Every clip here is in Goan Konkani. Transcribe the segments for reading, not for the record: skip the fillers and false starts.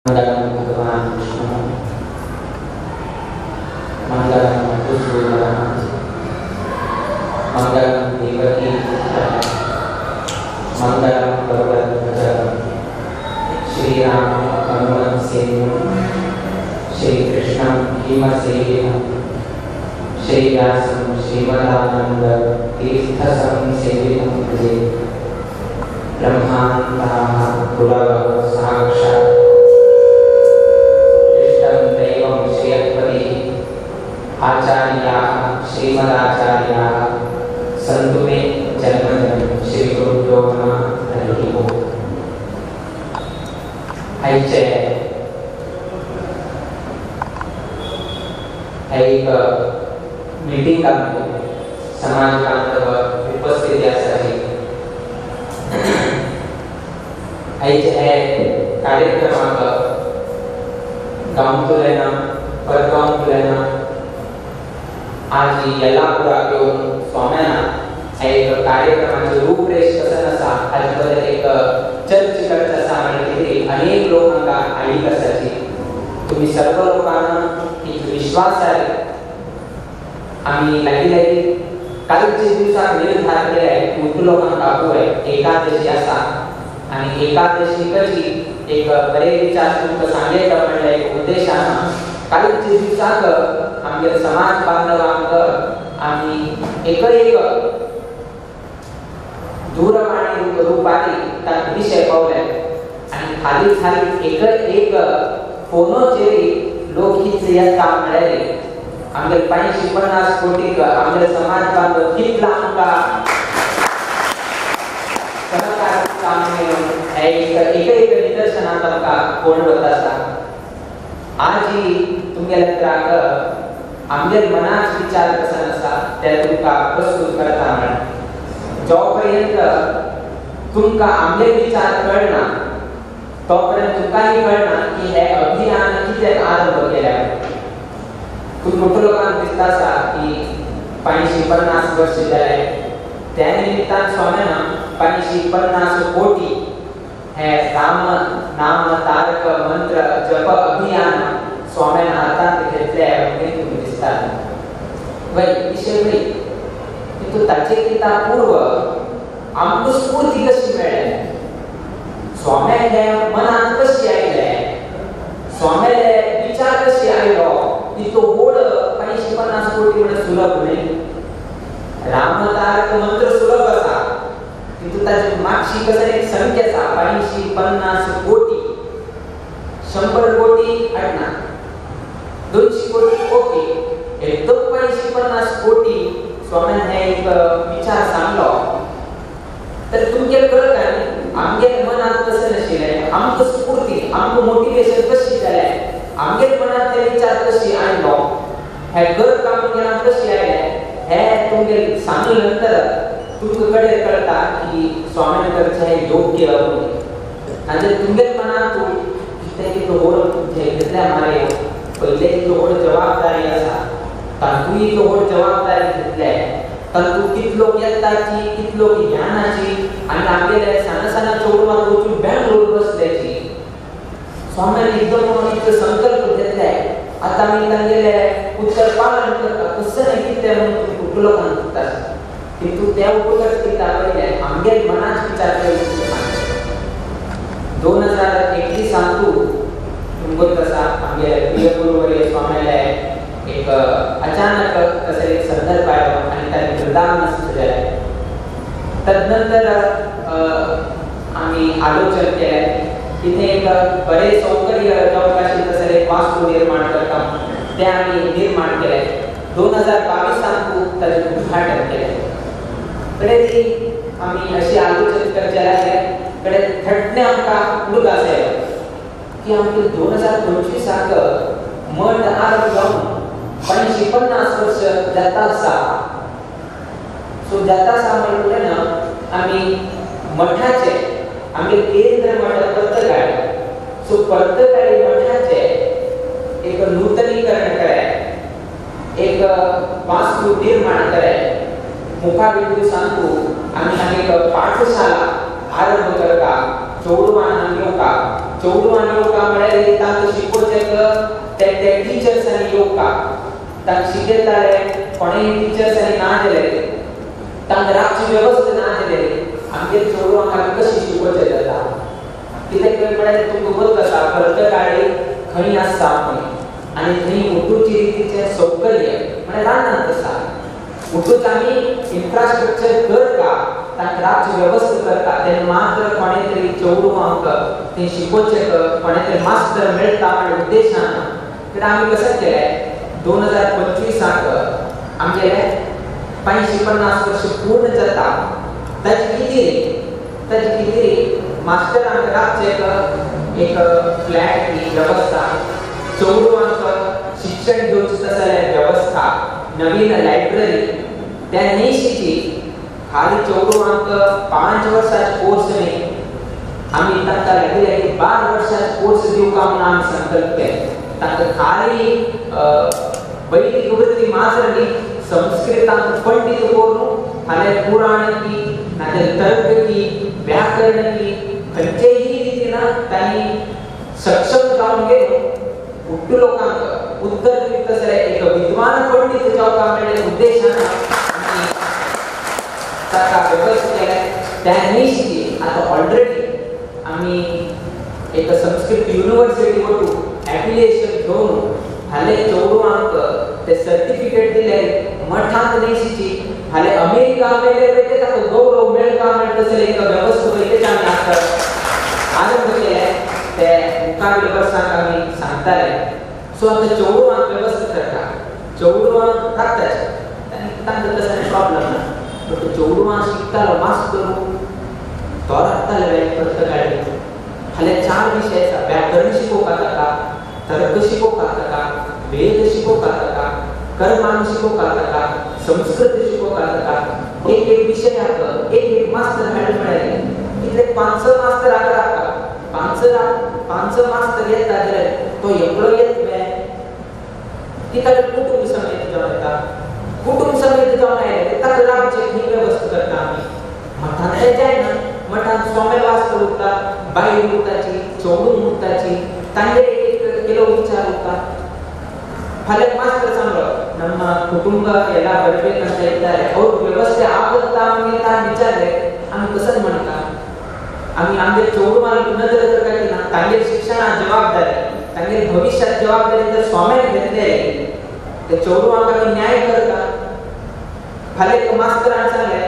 मंगलम भगवान विष्णु, मंगलम मधुसूदन, मंगलम देवकी पुत्रः, मंगलम गरुड़ध्वज, श्री राम हनुमत सेव्यम, श्री कृष्णं भीमसेव्यम, श्री व्यासं श्रीमदानंद तीर्थसं सेवितं भजे। ब्रह्मान्ताः गुरवः साक्षात् आचार्याः श्रीमदाचार्याः सन्तु मे जन्म जन्म। श्री गुरुभ्यो नमः। हरिः ओम्। आयचे एक मीटिंग समाज बांधव उपस्थिती आसाची। आयचे हे कार्यक्रमाक गांवतुलेना परगांवतुलेना आज येलापुरा घेवन स्वाम्याना एक कार्यक्रमाचे रूपरेश कसं आसा हाजे बद्दल एक चर्च करचा आसा आनी अनेक लोक हांगा आयिल्ले आसाची। तुमी सर्व लोकांना एक विश्वास आहे। आमी लागीं लागीं कालचे दिवसाक निर्धार केले खूब लोकांक आपोवया। एकादशी आसा आनी एकादशी कशी एक बरे विचार तुमकां सांगयता म्हणल्यार एक उद्देश आसा। कालचे दिवसाक आमगे समाज बांधवांक आमी एक एक दूरवाणी रुपारी तांकां विशय पावले आनी हालींच हालींच एक एक फोनाचेर लोक हीच येता म्हळ्यार आमगे 85-50 कोटीक आमगे समाज बांधव कितलो आमकां सहकार एक एक निदर्शनांत आमकां कोण वता आसा। आजी तुमगेल्या त्राक आमगेर मनाच विचार कसा आसा ते तुमकां प्रस्तुत करता म्हण जो पर्यंत तुमकां आमगेर विचार कळना तो पर्यंत तुमकांय कळना की हे अभियान कित्याक आरंभ केल्या। खूब मोठो लोकांक दिसता आसा की 85-50 वर्ष जाले त्या निमित्तान स्वाम्यान 85-50 कोटी हे राम नाम तारक मंत्र जप अभियान स्वाम्यान हातांत घेतले म्हणून तुमकां दिसता। वय विशय वय किंतु ताचे किता पूर्व आमकां स्फूर्ती कशी मेळ्ळी, स्वाम्याले मनांत कशी आयले, स्वाम्याले विचार कशी आयलो इतलो व्हड 85-50 कोटी म्हणल्यार सुलभ न्हय। राम तारक मंत्र सुलभ आसा किंतु ताची मागशी कसं एक संख्या आसा 85-50 कोटी, 100 कोटी अडना, 200 कोटी ओके, एकदम 85-50 कोटी स्वाम्यान हे एक विचार सांगलो तर तुमगे कळटा आमगे मनांत तशें नाशिल्लें। आमकां स्फूर्ती आमकां मोटिवेशन कशी जालें, आमगे मनांत ते विचार कशी आयलो, हे घर काम कशी आयलें हे तुमगे सांगले नंतर तुमकां कडेन कळटा की स्वाम्यान करचें हें योग्य आनी जर तुमगे मनांत कितें कितलो व्हड घेतल्या मारे पयले इतलो व्हड जबाबदारी आसा तातूंत इतलो व्हड जबाबदारी घेतले तातूंत कितलो येताची कितलो ज्ञानाची आनी आमगेले सान सान चेडवांक वचून बेंगलोर बसल्याची स्वाम्यान एकदम इतलो संकल्प घेतले। आतां आमी तांगेले उत्तर पालन करता कसं न्ही कितें म्हणून खूब लोकांक दिसता किंतु त्या उपकार कितें पयलें आमगेल मनाच विचार करून 2021 तुमकां आसा आमगे प्रिय गुरुवर्य स्वाम्याले एक अचानक तसो एक संदर्भ आयलो आनी ताणें वृंदावन जालें। तदनंतर आमी आलोचन केलें तिथे एक बरें सौकर्य जावंक आशिल्लें तसो एक वास्तू निर्माण करता तें आमी निर्माण केलें। 2022 ताजें उद्घाटन केलें। कडेन ती आमी अशी आलोचन करचे लागले कडेन थटणे आमकां उडगास आयलो की आमकां 2025 मठ आरंभ जावन 85-50 वर्ष जाता आसा। सो जाता आसा म्हणल्यार ना आमी मठाचे आमगे केंद्र मठ पर्तगाळी, सो पर्तगाळी मठाचे एक नूतनीकरण करे, एक वास्तू निर्माण करे। मुखावेली दिवसांतू आमी हांगा एक पाठशाला आरंभ करता चेडवां हांगा येवका चेडवां येवका म्हळ्यार तांकां शिकोवचें ते ते टिचर्सांनी येवका तांकां शिकयताले कोणेय टिचर्सांनी ना दिले तांकां रातची वेवस्था ना दिलेली आमगे चेडवांक आमी कशी शिकोवचें जाता कित्याक म्हळ्यार तुमकां गोत आसा पर्तगाळी खंय आसता खंय आनी थंय उठूची रितीचें सौकर्य म्हळ्यार रानांत आसा उठूच आमी इन्फ्रास्ट्रक्चर करता तांकां रातची वेवस्था करता तेन्ना मात्र कोणे तरी चेडवांक थंय शिकोवचें कोणे तरी मास्तर मेळटा म्हळ्या उद्देशान कित्याक आमी कशें केलें 2025 आमगेले 550 वर्ष पूर्ण जाता ताची कितें मास्टरांक रातचें एक फ्लॅट ही वेवस्था चेडवांक शिक्षण घेवचें जाल्यार वेवस्था नवीन लायब्ररी त्या नेशीची खाली चेडवांक 5 वर्सांचे कोर्स न्ही आमी तांकां लागीं लागीं 12 वर्सांचे कोर्स दिवपा म्हणून आमी संकल्प केले तांकां खाली वैदिक वृत्ती मात्र न्ही संस्कृतांत पंडित करून फाल्यां पुराण की नाजाल्यार तर्क की व्याकरण की खंयचेय रितीन तांणी सक्षम जावन घेवन उट्टू लोकांक उत्तर दिता जाल्यार एक विद्वान पंडित जावपाक मेळ्ळे उद्देशान आमी ताका वेवस्था केल्या. त्या निशी आतां ऑलरेडी आमी एक संस्कृत युनिवर्सिटी वटून एफिलिएशन घेवन फाल्यां चेडवांक ते सर्टिफिकेट दिले मठांत नेशीची फाल्यां अमेरिका मेळ्ळे वयता ताका गौरव मेळटा मेळटा जाल्यार एक वेवस्था वयता आमी आतां आरंभ केले ते मुखावेल्या वर्सांक आमी सांगताले. सो आतां चेडवांक वेवस्था करता चेडवांक राखताचे तांकां तसो प्रॉब्लम ना बट चेडवां शिकतालो मास्तर तो राखताले पर्तगाळी फाल्यां 4 विशय आसा व्याकरण शिकोवपाक जाता तर्क शिकोवपाक जाता वेद शिकोवपाक जाता कर्मान शिकोवपाक जाता संस्कृत शिकोवपाक जाता एक एक विशयाक एक एक मास्तर हाडून मेळ्ळे कितले 5 मास्तर आतां राखता 5 मास्तर येता जाल्यार तो एकलो येत वे कित्याक कुटुंब समेत जावन येता कुटुंब समेत जावन आयले ताका रावचें ही वेवस्था करता आमी मठांत तें जायना मठांत स्वामी वास्तव उरता बायल उरताची चेडूं उरताची तांचे एक केलो विचार उरता. फाल्यां मास्तर सांगलो ನಮ್ಮ ಕುಟುಂಬ ಎಲ್ಲ ಬರಬೇಕಂತ ಇದ್ದಾರೆ ಅವ್ರ ವ್ಯವಸ್ಥೆ ಆಗುತ್ತಾ ಅಂತ ವಿಚಾರಲೆ आमी कसं म्हणटा आमी आमगे चेडवां नजर तर ना तांगेर शिक्षणा जबाबदारी तांगेर भविष्यात जबाबदारी जर स्वाम्यान घेतले ते चेडवांक आमी न्याय करता. फाल्यां मास्तरान सांगलें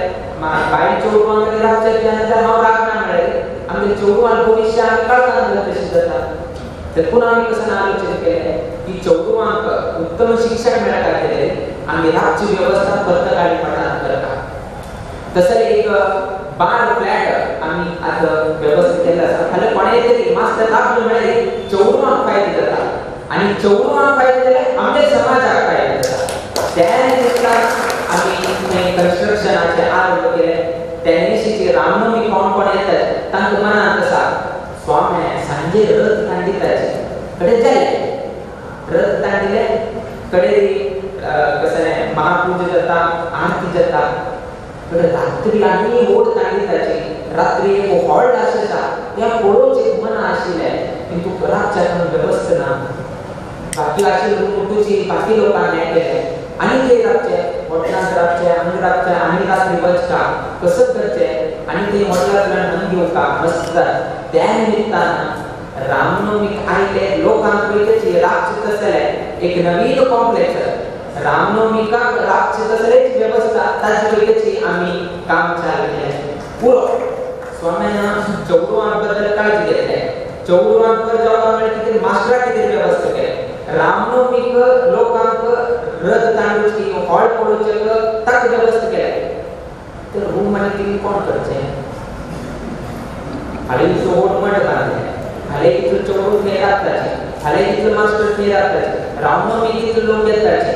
बायल चेडवांक रावचें जाल्यार हांव रावना म्हळ्यार आमगे चेडवांक भविष्य आमी कळना तशें जाता. तर पुन्हा आमी कसं आलोचन केलें की चेडवांक उत्तम शिक्षण मेळटा जाल्यार आमी रातची वेवस्था पर्तगाळी मठांत करता. तसें एक 12 फ्लॅट आमी आतां वेवस्था केल्लो आसा. फाल्यां कोणेय तरी मास्तर राबलो म्हळ्यार चेडवांक फायदो जाता आनी चेडवांक फायदो जाल्यार आमच्या समाजाक फायदो जाता. त्या निमित्तान आमी थंय कन्स्ट्रक्शनाचें आरंभ केलें. त्या दिशीची रामनवमी कोण कोण येतात तांकां मनांत आसा स्वामी सांजे रथ तांडिताचे कडे जाले रथ तांडिले कडे कसं महापूजा जाता आरती जाता कडे रात्री आनी व्हड तांडिताची रात्री एक हॉल्ट आसता त्या पळोवचें मन आशिल्लें किंतु रातच्या वेवस्था ना बाकी आशिल्ले उठूची बाकी लोकांक हें केलें आनी ते रातचे हॉटेलांत रावचें हांगा रावचें आनी रात्री वचका कसं करचें आनी ते हॉटेलांतल्यान हांगा घेवका मस्त. त्या निमित्तान रामनवमीक आयले लोकांक पळयतची रातचें तसलें एक नवीन कॉम्प्लेक्स रामनवमीकाक रातचें तसलेच वेवस्था ताजे पळयतची आमी काम चालू केलें. पुरो स्वाम्यान चेडवां बद्दल काळजी घेतले चेडवांक बरें जावपाक मेळ्ळें कितें मास्टराक कितें वेवस्था केलें रामनवमीक लोकांक रथ तांडूची हॉल पळोवचें ताका वेवस्था केलें. तर रूम आनी टिवी कोण करचें फाल्यां दिसो व्हड मठ बांदलें फाल्यां तितलो चेडूं थंय रावताचें फाल्यां तितलो मास्टर थंय रावताचें रामनवमी तितलो लोक येताचे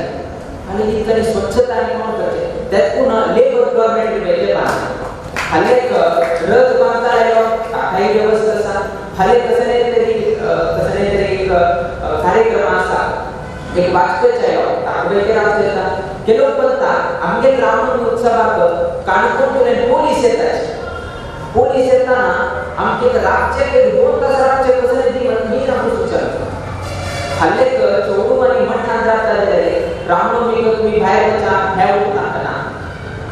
आनी तितली स्वच्छता आनी कोण करचें तेच पुन्हा लेबर गव्हर्मेंट वेगळें बांदलें. फाल्यां रथ बांदता आयलो ताकाय वेवस्था आसा. फाल्यां कसलें तरी एक कार्यक्रम आसा एक वाजपेच आयलो ताका वेगळें रावचें येता ಕೆಲವು ಬಂತ आमगे रामनवमी उत्सवाक काणकोणच्यान पोलीस येताचे पोलीस येताना आमचे रातचे 2 तास रातचे कसं ती मी आमकां विचारता फाल्यां चौडूम आनी मठान रावता जाल्यार रामनवमीक तुमी भायर वचा हें उरता ना.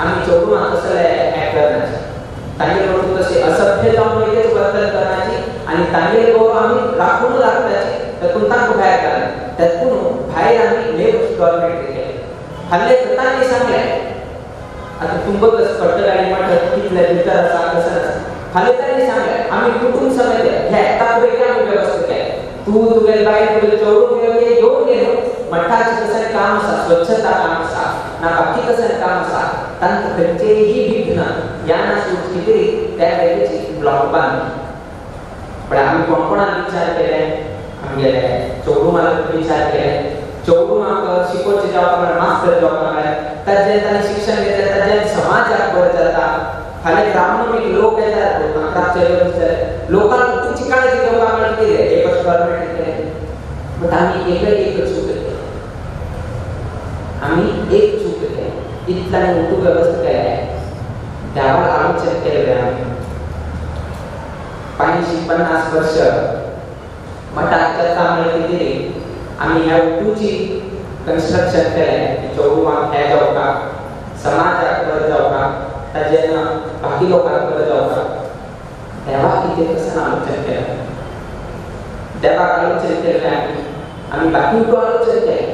आमी चौडुमाक कसलें हें करनाचे तांगेर वचून तशें असभ्य जावन वयतेच वर्तन करनाची आनी तांगेर गौरव आमी राखून राखताची तातूंत तांकां भायर काडलें तातूंत भायर आमी लेबर्स गव्हर्मेंट केलें. फाल्यां तांणी सांगलें आतां तुमकां कसं कट्टर आनी मठ कितले भितर आसा कसं आसा. फाल्यां तांणी सांगलें आमी कुटुंब समेत हे ताका आमी वेवस्था केली तूं तुगेले बायल तुगेले चेडूं घेवन गेलो मठाचें कसलें काम आसा स्वच्छता काम आसा ना बाकी कसलें काम आसा तांकां खंयचेंय विघ्न या ना कितें त्या वेळेची ब्लॉक बांदली. पण आमी कोण कोणाक विचार केले आमगेले चौडुमाक विचार केले चौडुमाक शिकोवचें जावपाक मेळ्ळें मास्तर जावपाक मेळ्ळें ताजें ताणें शिक्षण घेतलें ताजें समाजाक बरें जाता. फाल्यां रामनवमीक लोक येतात रातचे लोकांक तुमची काळजी घेवपाक मेळटा कितें एकच गव्हर्मेंट केलें. बट आमी एक एक चूक केली आमी एक चूक केली इतल्यान उठू वेवस्था केल्या देवाक आलोचन केलें आमी 85-50 वर्ष मठाक जाता म्हणल्यार कितें आमी ह्या उठूची कन्स्ट्रक्शन केलें चौडुमाक हें जावपाक समाजाक बरें जावपाक ताजें बाकी लोकांक बरें जावपाक. देवाक कितें कसं आलोचन केलें देवाक आलोचन केलें आमी आमी बाकी उठू आलोचन केलें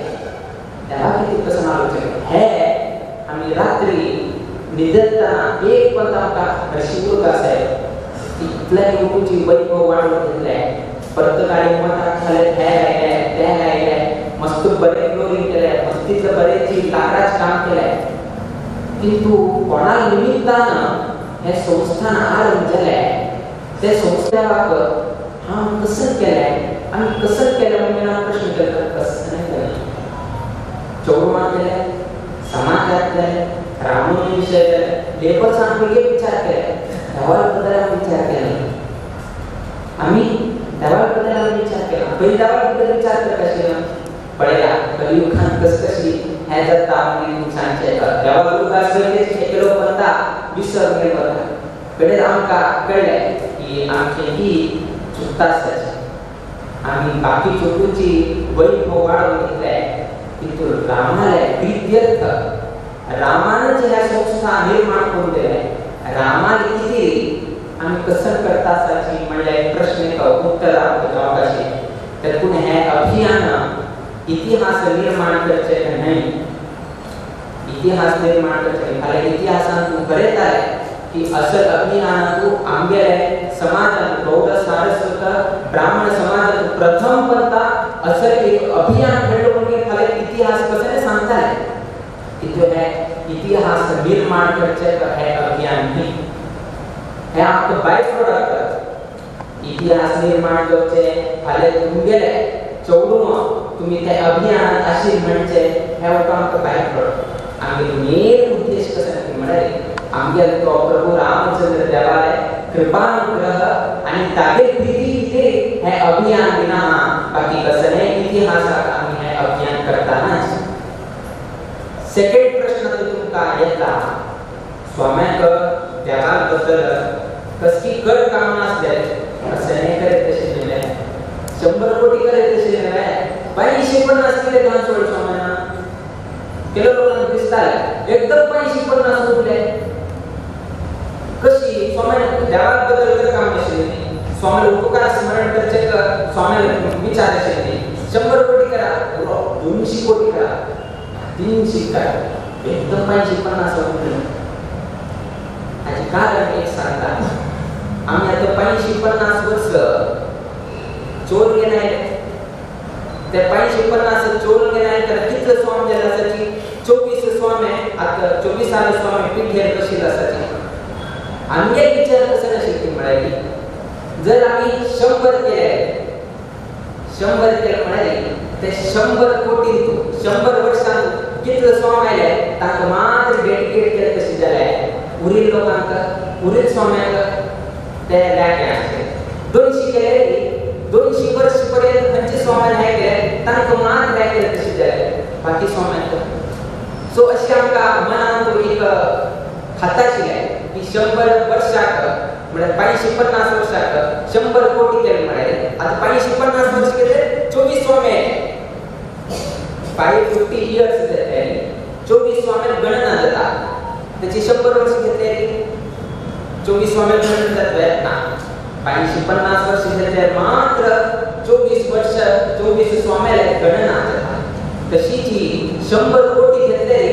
देवाक कितें कसं आलोचन केलें. हे आमी रात्री निदतना एक पण आमकां हरशी उरक आसा इतल्यान उठूची वैभव वाडोवन घेतलें परत मठाक खालें हे लायलें तें लायलें मस्त बरें फ्लोरींग केलें मस्तीतलें बरें लाकडाचें काम केलें. किंतु कोणा निमित्तान हें संस्थान आरंभ जालें ते संस्थाक हांव कसं केलें आनी कसं केलें म्हणून हांव प्रश्न केलो कसं केलें चौडुमा केलें समाजांतलें रामनवमी विशय केलें लेबर्सान पयलीं विचार केले देवा बद्दल आमी विचार केलो आमी देवा बद्दल आमी विचार केला पयलीं देवा बद्दल विचार करता आशिल्लो पळया कलियुगान कस कशी हें जाता म्हणून सांगचें देवा उरगास एकलो पत्ता विसर वता कडेन आमकां कळ्ळें की आमचें ही चुकता आसताची आमी बाकी चुकूची वैभव वाडोवन घेतलें किंतु रामाले प्रित्यर्थ रामानच ह्या संस्था निर्माण करून दिलें. रामाले कितें आमी कसं करता आसाची म्हणल्यार प्रश्न उत्तर आमकां जावपाक आशिल्लें. तातूंत हें अभियान इतिहास निर्माण करचें न्हय इतिहास निर्माण करचें फाल्यां इतिहासान तूं बरयतालें की असल अभियानांतु आमगेले समाजांत बौद्ध सारस्वत ब्राह्मण समाजांत प्रथम पंता असल एक अभियान घडलो म्हणून फाल्यां इतिहास कशें सांगताले किंतु हे इतिहास निर्माण करचें हे अभियान न्ही हे आमकां बाय प्रोडक्ट इतिहास निर्माण जावचें फाल्यां तुमगेले चौडुमा तुमी ते अभियानात आशिल्ले म्हणचे हें आमकां बाय प्रोडक्ट. आमगेलो मेन उद्देश कसो म्हळ्यार आमगेलो तो प्रभू रामचंद्र देवाले कृपानुग्रह आनी तागे प्रिती कितें हें अभियान विना बाकी कसलें इतिहासाक आमी हें अभियान करतानाच. सेकंड प्रश्न तो तुमकां येता स्वाम्याक देवा बद्दल कसली कर कामना आसले असलें करत तशें न्हय 100 कोटी करत तशें न्हय 85-50 कितें दान सोड स्वाम्यान केलो लोकांक दिसतालें एकदम 85-50 उरले कशी स्वाम्यान देवा बद्दल कर काम आशिल्लें स्वाम्याले उपकार स्मरण करचें स्वाम्याले विचार आशिल्लें 100 कोटी करा 200 कोटी करा 300 करा एकदम 85-50 उरले. हाचें कारण एक सांगता आमी आतां 85-50 वर्स चोर घेवन आयले ते 85-50 चोर घेवन आयले तर कितले स्वामी जाले आसाची 24 स्वामी आतां 24 स्वामी पिठेर बशिल्ले आसाची. आमगे विचार कसो नाशिल्ले म्हळ्यार जर आमी 100 केले 100 केले म्हळ्यार ते 100 कोटी 100 वर्सांत कितले स्वामी आयले तांकां मात्र डेडिकेट केले तशें जालें उरिल्ले लोकांक उरिल्ले स्वाम्यांक ते लायक आसले. 200 केले 200 वर्ष पर्यंत खंयचे स्वाम्यान हें केलें तांकां मात्र हें केलें तशें जालें बाकी स्वाम्यांक. सो अशें आमकां मनांत एक खाता आशिल्लें की 100 वर्साक म्हळ्यार 550 वर्साक 100 कोटी केले म्हळ्यार आतां 550 वर्स केले 24 स्वामी 550 इयर्स जातले 24 स्वामी गणना जाता त्याची 100 वर्ष घेतले 24 स्वामी गणना जातले ना 550 वर्ष घेतले मात्र 24 वर्ष 24 स्वाम्याला गणना जाता तशीच 100 कोटी घेतले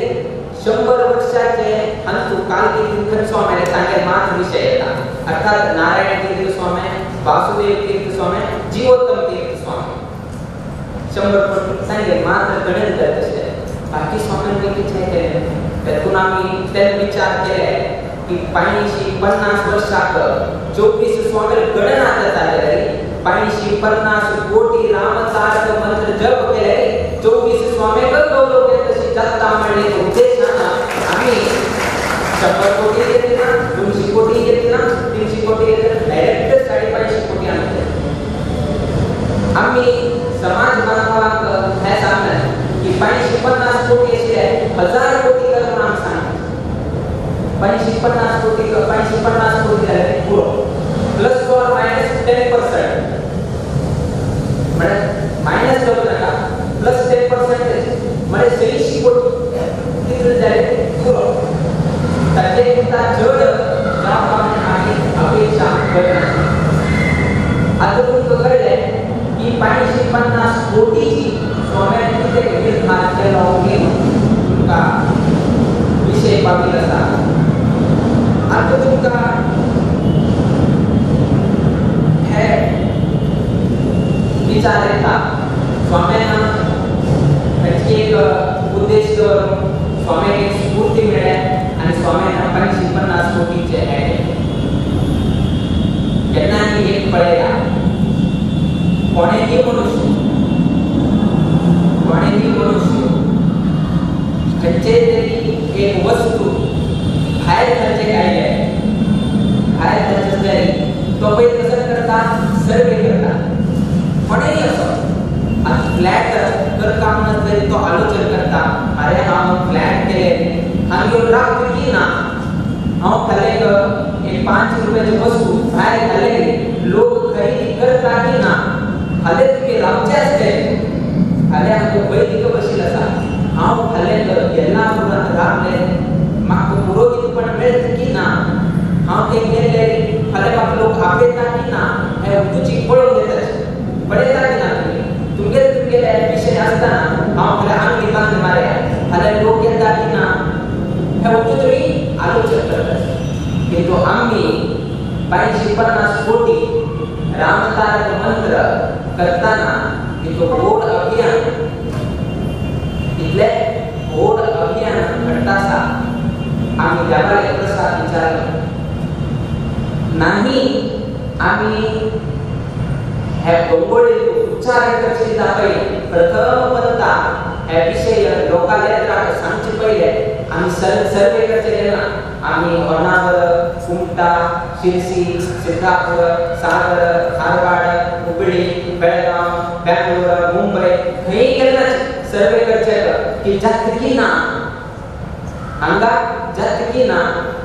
100 वर्षाचे अंतु कालकीर्तन स्वामी तांगे मात्र विषय येता अर्थात नारायण तीर्थ स्वामी वासुदेव तीर्थ स्वामी जीवोत्तम तीर्थ स्वामी 100 कोटी तांगे मात्र गणन जाता तशें बाकी स्वाम्यांनी कितें केलें तेतून आमी ते विचार केले की 550 वर्षाक 24 स्वामी गणना जाता जाल्यार 550 कोटी रामतारक मंत्र जप केले 24 स्वामी गौरव केले तशी जाता म्हणले उद्देशान आमी 100 कोटी घेतली ना 200 कोटी घेतली ना 300 कोटी घेतली डायरेक्ट 550 कोटी आणले. आमी समाज बांधवांक हें सांगलें की 550 कोटी आशिल्ले 1000 कोटी कर म्हणून आमी सांगलें 550 कोटी 550 कोटी जाल्यार पुरो प्लस ऑर मायनस 10% म्हळ्यार मायनस करूं नाका प्लस 10% म्हणजे 180 कोटी तितले जाले पुरो ताचे सुद्दां चड जावपाक आमी अपेक्षा करनाशिल्ली. आतां तुमकां कळ्ळें की 550 कोटीची स्वाम्यान कितें निर्धार केलो तुमकां विशय पावील आसा. आतां तुमकां हे विचार येता स्वाम्यान ताची एक उद्देश दवरून स्वाम्याक एक स्फूर्ती मेळ्ळ्या आनी स्वाम्यान 550 कोटीचे हें केन्ना आमी एक पळया कोणेंय मनुष्य खंयचेय तरी एक वस्तू भायर खर्चे काडले भायर खर्च जाय तो पयलीं कसो करता सर्वे करता कोणेंय असो आतां फ्लॅट करता म्हणत तरी तो आलोचन करता अरे हांव फ्लॅट केले हांगा येवन रावता की ना हांव फाल्यां एक 5 रुपयाची वस्तू भायर घाले लोक खरेदी करता की ना फाल्यां तुमी रावचे आसले फाल्यां आमकां वैदिक बशील आसा हांव फाल्यां गेल्ला उपरांत रावलें म्हाका पुरोहीतपण मेळटा की ना हांव तें केल्लें फाल्यां म्हाका लोक आपयता की ना हें तुजी पळोवन घेता पळयता की ना तुमी तुमगेले तुमगेले विशय आसतना हांव फाल्यां आंगडी बांद मारया फाल्यां लोक येता की ना हें वस्तू तुमी आलोचन करता. किंतु आमी 550 कोटी रामतारक मंत्र करताना किंतु व्हड अभियान इतलें व्हड अभियान घडटा आसा आमी देवाले प्रसाद विचारलो नाही आमी हे गंगोळी उच्चारण करचे दाखय प्रथम पंता हे विशय लोकांक सांगचे पयले आमी सर्वे करचे गेले ना आमी होन्नावर कुमटा शिरसी सिद्धापूर सागर धारवाड हुबळी बेळगांव बेंगलोर मुंबय खंय गेले ना सर्वे करचे की जात की ना हांगा जात की ना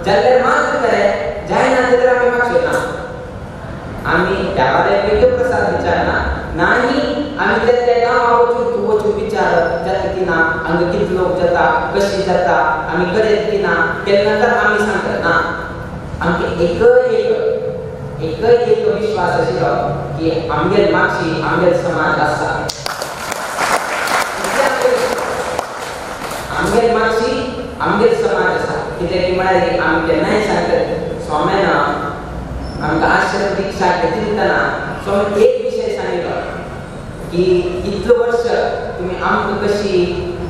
जाल्यार मात्र बरें जायना जाल्यार आमी मागचे ना आमी देवाले वेगळे प्रसाद विचारना नाही आमी त्या गांवा वचून तूं वचून विचार जाता की ना हांगा कितले लोक जाता कशी जाता आमी करेत की ना केन्ना तर आमी सांगता ना आमकां एकय एक विश्वास आशिल्लो की आमगेल मागशी आमगेल समाज आसा आमगेल मागशी आमगेल समाज आसा कित्याक की म्हळ्यार आमी केन्नाय सांगतात स्वाम्यान आमकां आश्रम दीक्षा घेतितना स्वामी एक विशय सांगिल्लो की इतलो वर्ष तुमी आमकां कशी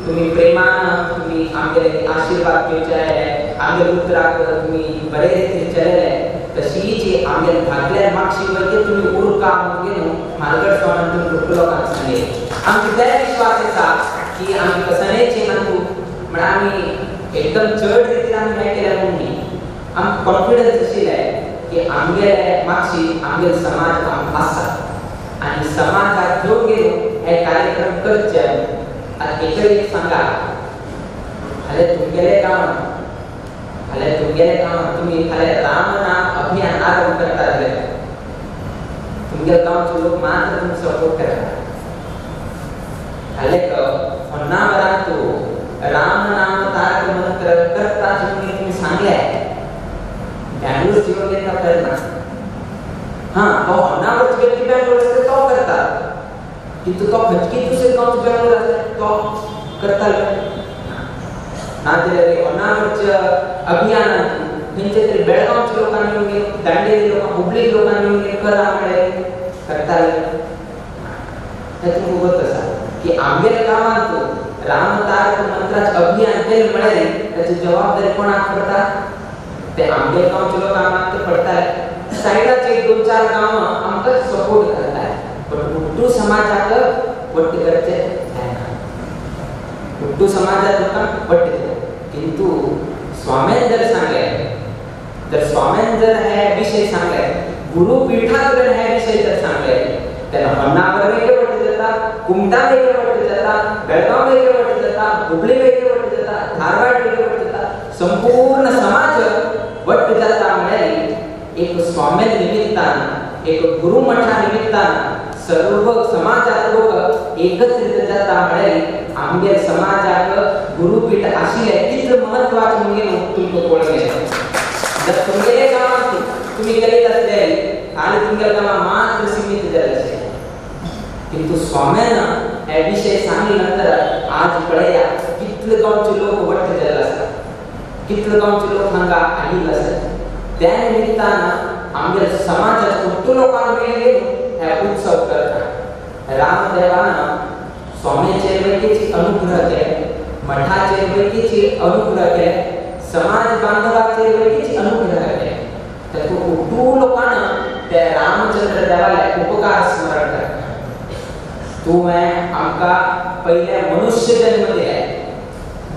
तुमी प्रेमान तुमी आमगेले आशिर्वाद घेवचे आयले आमगेले उतराक तुमी बरे रितीन चलयले तशीच आमगेले धाकल्या मागशी वरवीं तुमी उरका म्हणून न्हू म्हालगड स्वामी तुमी लोकांक सांगले. आमकां ते विश्वास आसा की आमी कसनेचे न्हू म्हळ्यार आमी एकदम चड रितीन आमी हें केलें म्हणून न्ही आमकां कॉन्फिडन्स आशिल्लें की आमगेले मागशी आमगेले समाज आमकां आसा आनी समाजाक घेवन गेलो हे कार्यक्रम करचे. आतां एक सांगा फाल्यां तुमगेले गांवांत फाल्यां तुमगेले गांवांत तुमी फाल्यां रामनाम अभियान आरंभ करता तुमगे गांवचे लोक मात्र तुमकां सपोर्ट करता. हालेक होन्नावरांतू राम नाम तारक मंत्र करता म्हणून तुम्ही सांगले बँगलोर जीवन घेता करना. हाँ, तो होन्नावरची व्यक्ती बँगलोर असते तो करता, किंतु तो खंयची दुसरे गांवचे बँगलोर असते तो करतालो ना. जाल्यार होन्नावरच्या अभियानात खंयच्या तरी बेळगांवच्या लोकांनी येवन गेलो, दांडेली लोकांक, हुबळी लोकांनी येवन गेलो करा म्हळ्यार करताले. तें तुमकां खबर आसा की आमगेल्या गांवांत राम तारक मंत्राचें अभियान केलें म्हळ्यार ताची जबाबदारी कोणाक पडटा? ते आमगेल्या गांवच्या लोकांक मात्र पडटाले. सायडाचे एक दोन चार गांवां आमकां सपोर्ट करताले, पण उड्डू समाजाक वट्ट करचें जायना. उड्डू समाजाक लोकांक वट्ट जायना. किंतु स्वाम्यान जर सांगलें, जर स्वाम्यान जर हे विशय सांगले, गुरुपीठांतल्यान हे विशय जर सांगले, तेन्ना होन्नावर वेगळे वट्ट जाता, कुमटा वेगळे वट्ट जाता, बेळगांव वेगळे वट्ट जाता, हुबळी वेगळे वट्ट जाता, धारवाड वेगळे वट्ट जाता, संपूर्ण समाज वट्ट जाता. म्हळ्यार एक स्वाम्या निमित्तान, एक गुरुमठा निमित्तान सर्व समाजात लोक एकत्रित जाता. म्हळ्यार आमगे समाजाक गुरुपीठ आशिल्लें कितलें म्हत्वाचें म्हणून तुमकां कळोवन येता. जर तुमगेले गांवांत तुमी करीत आसले आनी तुमगेल्या गांवांत मात्र सीमित जालें अशें, किंतु स्वाम्यान हे विशय सांगले नंतर आज पळया कितले गांवचे लोक वट्ट जाल्ले आसा, कितले गांवचे लोक हांगा आयिल्ले आसात. त्या निमित्तान आमगे समाजात कुट्टू लोकांक मेळून हे उत्सव करता. रामदेवान स्वामीचेर वैकेची अनुग्रह केले, मठाचेर वैकेची अनुग्रह केले, समाज बांधवाचेर वैकेची अनुग्रह केले. तातूंत कुट्टू लोकांना ते रामचंद्र देवाले उपकार स्मरण करता. तुवें आमकां पयले मनुष्य जन्म दिले,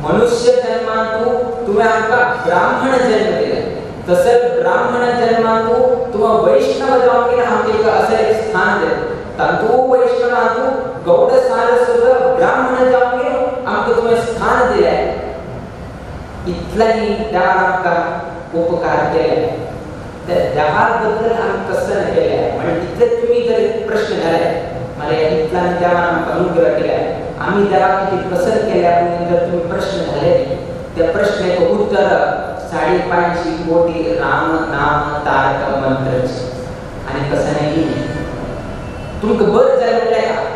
मनुष्य जन्मांतू तुवें आमकां ब्राह्मण जन्म दिले, तसेच ब्राह्मण जन्मांतू तुवें वैष्णव जावन कितें आमकां एक अशें एक स्थान दिलें. तातूंत वैष्णवांतू गौड सारस्वत ब्राह्मण जावन कितें आमकां तुवें स्थान दिलें. इतल्यांनी देवान आमकां उपकार केले. त्या देवा बद्दल आमी प्रसन्न केले म्हणजे इतले तुमी जर प्रश्न घाले मरे इतल्यान देवान आमकां अनुग्रह केले, आमी देवाक कितें प्रसन्न केल्या म्हणून जर तुमी प्रश्न घाले त्या प्रश्नाक उत्तर 550 कोटी राम नाम तारक मंत्राचे. आनी कसं नाही तुमकां बरें जालें म्हणल्यार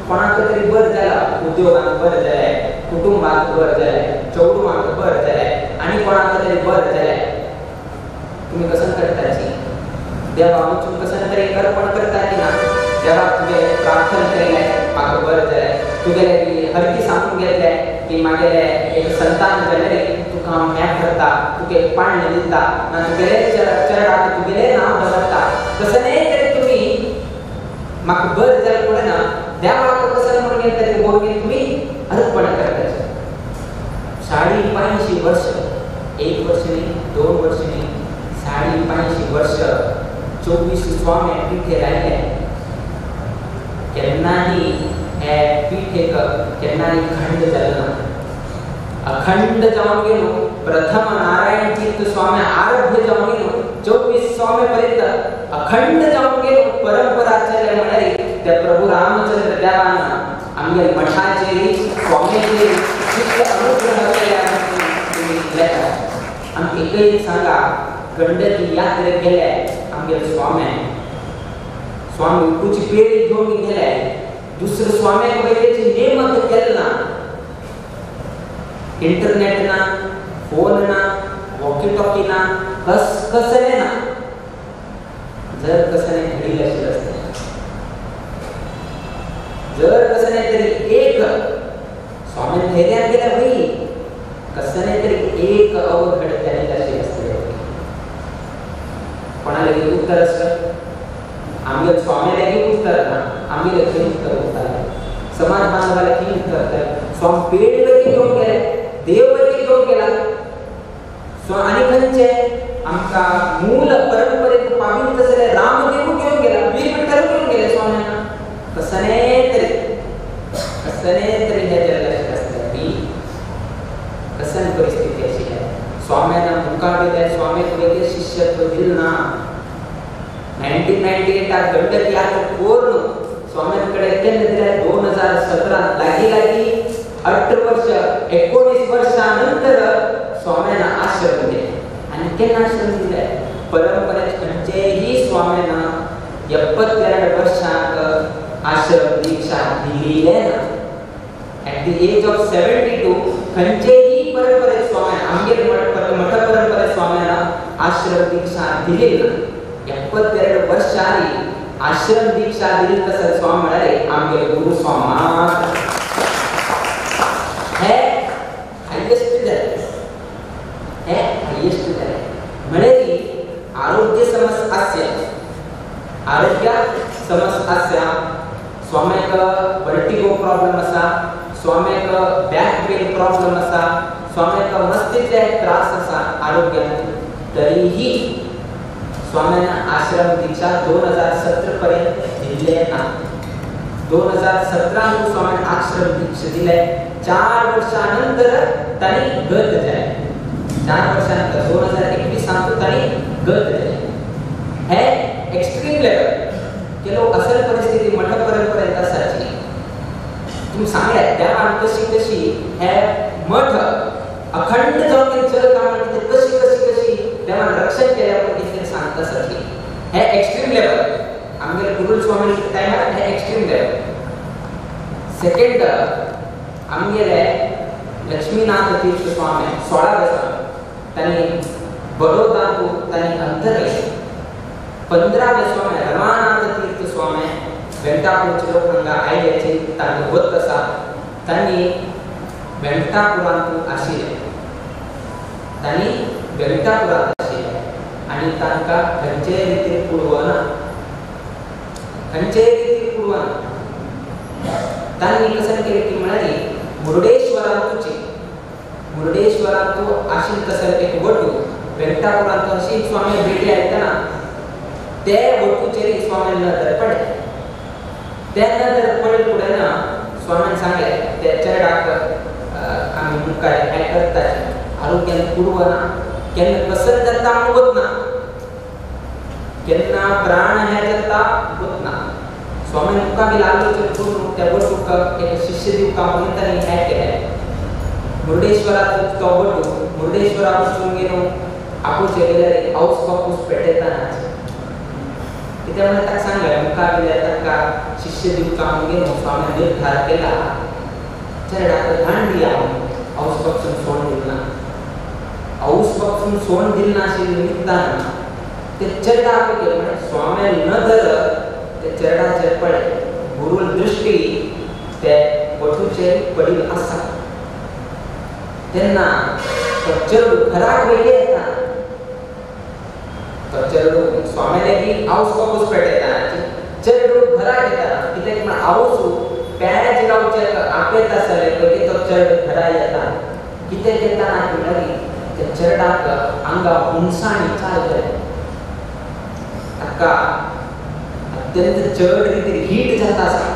कोणाक तरी बरें जालां, उद्योगांत बरें जालें, कुटुंबांत बरें जालें, चेडवांक बरें जालें, आनी कोणाक तरी बरें जालें, तुमी कसं करताची? देवा वचून कसं तरी अर्पण करता की ना? देवाक तुगेलें प्रार्थना केलें म्हाका बरें जालें, तुगेलें हरकी सांगून घेतलें की म्हागेलें एक संतान जालें तुका हांव हें करता, तुका एक पाळणें दिता ना, तुगेले चरणाक तुगेलें नांव दवरता, तसें न्हय तरी तुमी म्हाका बरें जालें पळय ना देवाक कसं म्हणून तरी बरोवन तुमी अर्पण करताचे. 550 वर्ष, एक वर्ष न्ही, 2 वर्ष न्ही, 550 वर्ष 24 स्वामी पिठे राहिले. केन्नाही हे पिठेक केन्नाही खंड जालो ना. अखंड जावन गेलो. प्रथम नारायण तीर्थ स्वामी आरभ्य जावन गेलो 24 स्वामी पर्यंत अखंड जावन गेलो. परंपरा चले म्हळ्यार त्या प्रभू रामचंद्र देवान आमगे मठाचेर स्वामीचेर जितले अनुग्रह केले तुमी लेखा. आमकां एकय सांगा, गंडकी यात्रेक गेले आमगे स्वामी, स्वामी उटूची पेडी घेवन गेले, दुसरे स्वाम्याक वयल्याची नेमक केलें ना, इंटरनेट ना, फोन ना, वॉकी टॉकी ना, कस कसलें ना. जर कसलें घडिल्लें आशिल्लें आसतें, जर कसलें तरी एक स्वामी धैर्यान गेल्या भाई, कसलें तरी एक अवघड जाल्लें आशिल्लें आसतलें. कोणा लागीं उत्तर आसलें? आमगे स्वामी लागीं उत्तर ना, आमगे खंय उत्तर उरतालें? समाज बांधवाले खंय उत्तर उरतालें? स्वामी पेड वरवीं घेवन गेले, देव वरवीं घेवन गेला. सो आनी खंयचे आमकां मूल परंपरेक पाविल्ले तसले रामदेव घेवन गेला, वीर विठ्ठल घेवन गेले स्वाम्यांना. कसलें तरी कसलें तरी हें जाल्लें आसतलें. कसली परिस्थिती आशिल्ली? स्वाम्यान मुखावेले स्वाम्याक वेगळे शिष्यत्व दिल ना. 1998 गंडक यात्रा पूर्ण स्वाम्यांकडे केन्ना दिले 2017 लागी लागी 18 वर्ष 19 वर्षानंतर स्वाम्यान आश्रम दिले. आनी केन्ना आश्रम दिले परंपरेत खंयचेही स्वाम्यान 72 वर्षांक आश्रम दीक्षा दिलेले ना. At the age of 72 खंयचेही परंपरेत स्वाम्यान आमगेर मठ परंपरेत स्वाम्यान आश्रम दीक्षा दिली ना. 72 वर्षांनी आश्रम दीक्षा दिली तसं स्वामी म्हणाले आमगेर गुरु स्वामी मात्र. हे हायेस्ट जालें, हे हायेस्ट जालें म्हळ्यार आरोग्य समस्या आसया, आरोग्य समस्या आसया, स्वाम्याक वर्टिगो प्रॉब्लम आसा, स्वाम्याक बॅक पेन प्रॉब्लम आसा, स्वाम्याक मस्तीतले त्रास आसा आरोग्यान, तरीही स्वाम्यान आश्रम दीक्षा 2017 पर्यंत दिले ना. 2017 स्वाम्यान आश्रम दीक्षा दिले. 4 वर्षानंतर तांणी गत जाले. 4 वर्षानंतर 2021 तांणी गत जाले. हे एक्स्ट्रीम लेवल केलो असल परिस्थिती मठ परंपरेत आसाची. तुमी सांगले देवान कशी कशी हे मठ अखंड जावन चल काम कशी कशी कशी देवान रक्षण केल्या म्हणून कितें सांगता आसाची. हे एक्स्ट्रीम लेवल आमगेले गुरु स्वामी टायमार हे एक्स्ट्रीम लेवल. सेकंड आमगेले लक्ष्मीनाथ तीर्थ स्वामी 16 स्वामी तांणी बडोदांतू तांणी अंतरले. 15 स्वामी रमानाथ तीर्थ स्वामी वेंकटापूरचे लोक हांगा आयल्याचे तांकां वत आसा, तांणी वेंकटापुरांतू आशिल्ले, तांणी वेंकटापुरांत आशिल्ले आनी तांकां खंयचेय रितीन पुरवना, खंयचेय रितीन पुरवना. तांणी कशें केलें की म्हळ्यार मुर्डेश्वरांतूचे मुर्डेश्वरांतू आशिल्ले तसो एक वटू वेंकटापुरांतू अशी स्वामी भेटी आयतना ते वटूचेर स्वामी नदर पडले. ते नदर पडले फुडें ना स्वामीन सांगलें ते चेरडाक आमी मुखार हें करताचे आरोग्यान पुरवना, केन्ना कसर जाता म्हूण वतना, केन्ना प्राण हें जाता वतना. स्वामीन मुखार बी आलोचन करून त्या वटूक एक शिष्य दिवका म्हणून तांणी हें केलें. मुर्डेश्वराचो तो वटू मुर्डेश्वराक वचून घेवन आपूचे गेल्यार हाऊस बापूस पेटयता कित्याक म्हणल्यार ताका सांगलें मुखार गेल्यार ताका शिष्य दिवका म्हणून घेवन स्वामीन निर्धार केला चेरडाक घाण दिया हाऊस बापसून सोड दिल ना. हाऊस बापसून सोड दिल ना अशें निमित्तान ते चेरडाक गेले म्हळ्यार स्वाम्यान नदर ते चेरडाचेर पडले, गुरूल दृश्टी ते वटूचेर पडिल्ल आसा. तेन्ना तो चेडू घराक वयले येता, तो चेडू स्वाम्याले बी हाऊस बापूस पेटयता, चेडू घराक येता कित्याक म्हण हाऊस पेज रावचे आपयता आसले पळय तो चेडू घरा येता. कित्याक येता म्हणल्यार त्या चेरडाक आंगा हुनसाणी चालू जाले, ताका अत्यंत चड रितीन हीट जाता आसा,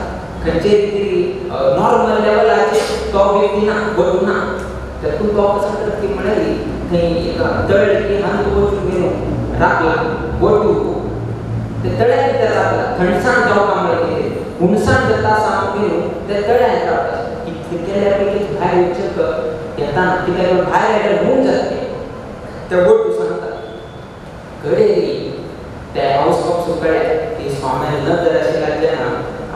खंयचे रितीन नॉर्मल लेवलाचेर तो व्यक्ती ना वटू ना. तातूंत तो कसो करता की म्हणल्यार थंय एक तळ की हांगा वचून घेवन राखला वटू ते तळ्या भितर रावला, थंडसाण जावपा म्हळ्यार कितें हुनसाण जाता आसा म्हणून ते तळ्यांत रावता. कितलें केल्यार पयलीं भायर वचक येता ना, कित्याक भायर आयल्यार हून जाता. ते वटू सांगता कडे ते हाऊस बापसू कळ्ळें की स्वाम्यान नदर आशिल्ल्याचें ना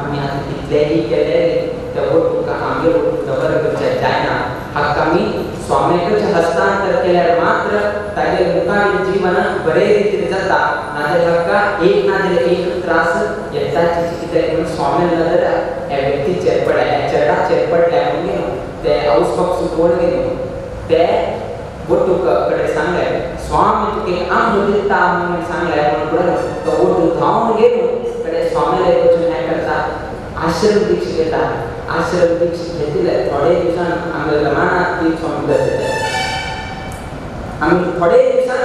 आमी आतां कितलेंय केलें त्या वटूक आमगेर वटू दवर करचें जायना, हाका आमी स्वाम्याकच हस्तांतर केल्यार मात्र तागेले मुखावेलें जीवन बरे रितीन जाता, नाजाल्यार हाका एक ना जाल्यार एक त्रास येताच. कित्याक म्हणून स्वाम्यान नदर ह्या व्यक्तीचेर पडल्या, ह्या चेरडाचेर पडल्या म्हणून ते हाऊस बापसू कोण घेवन ते वटूक कडेन सांगलें स्वामी तुका आमकां दिता म्हणून सांगलें म्हणून तो वटू धांवन घेवन कडे स्वाम्याले वचून हें करता आश्रम दीक्षा घेता. आश्रम दीक्षा घेतिल्ले थोडे दिवसान आमगे रमानाथ तीर्थ स्वामी जाता. आमी थोडे दिवसान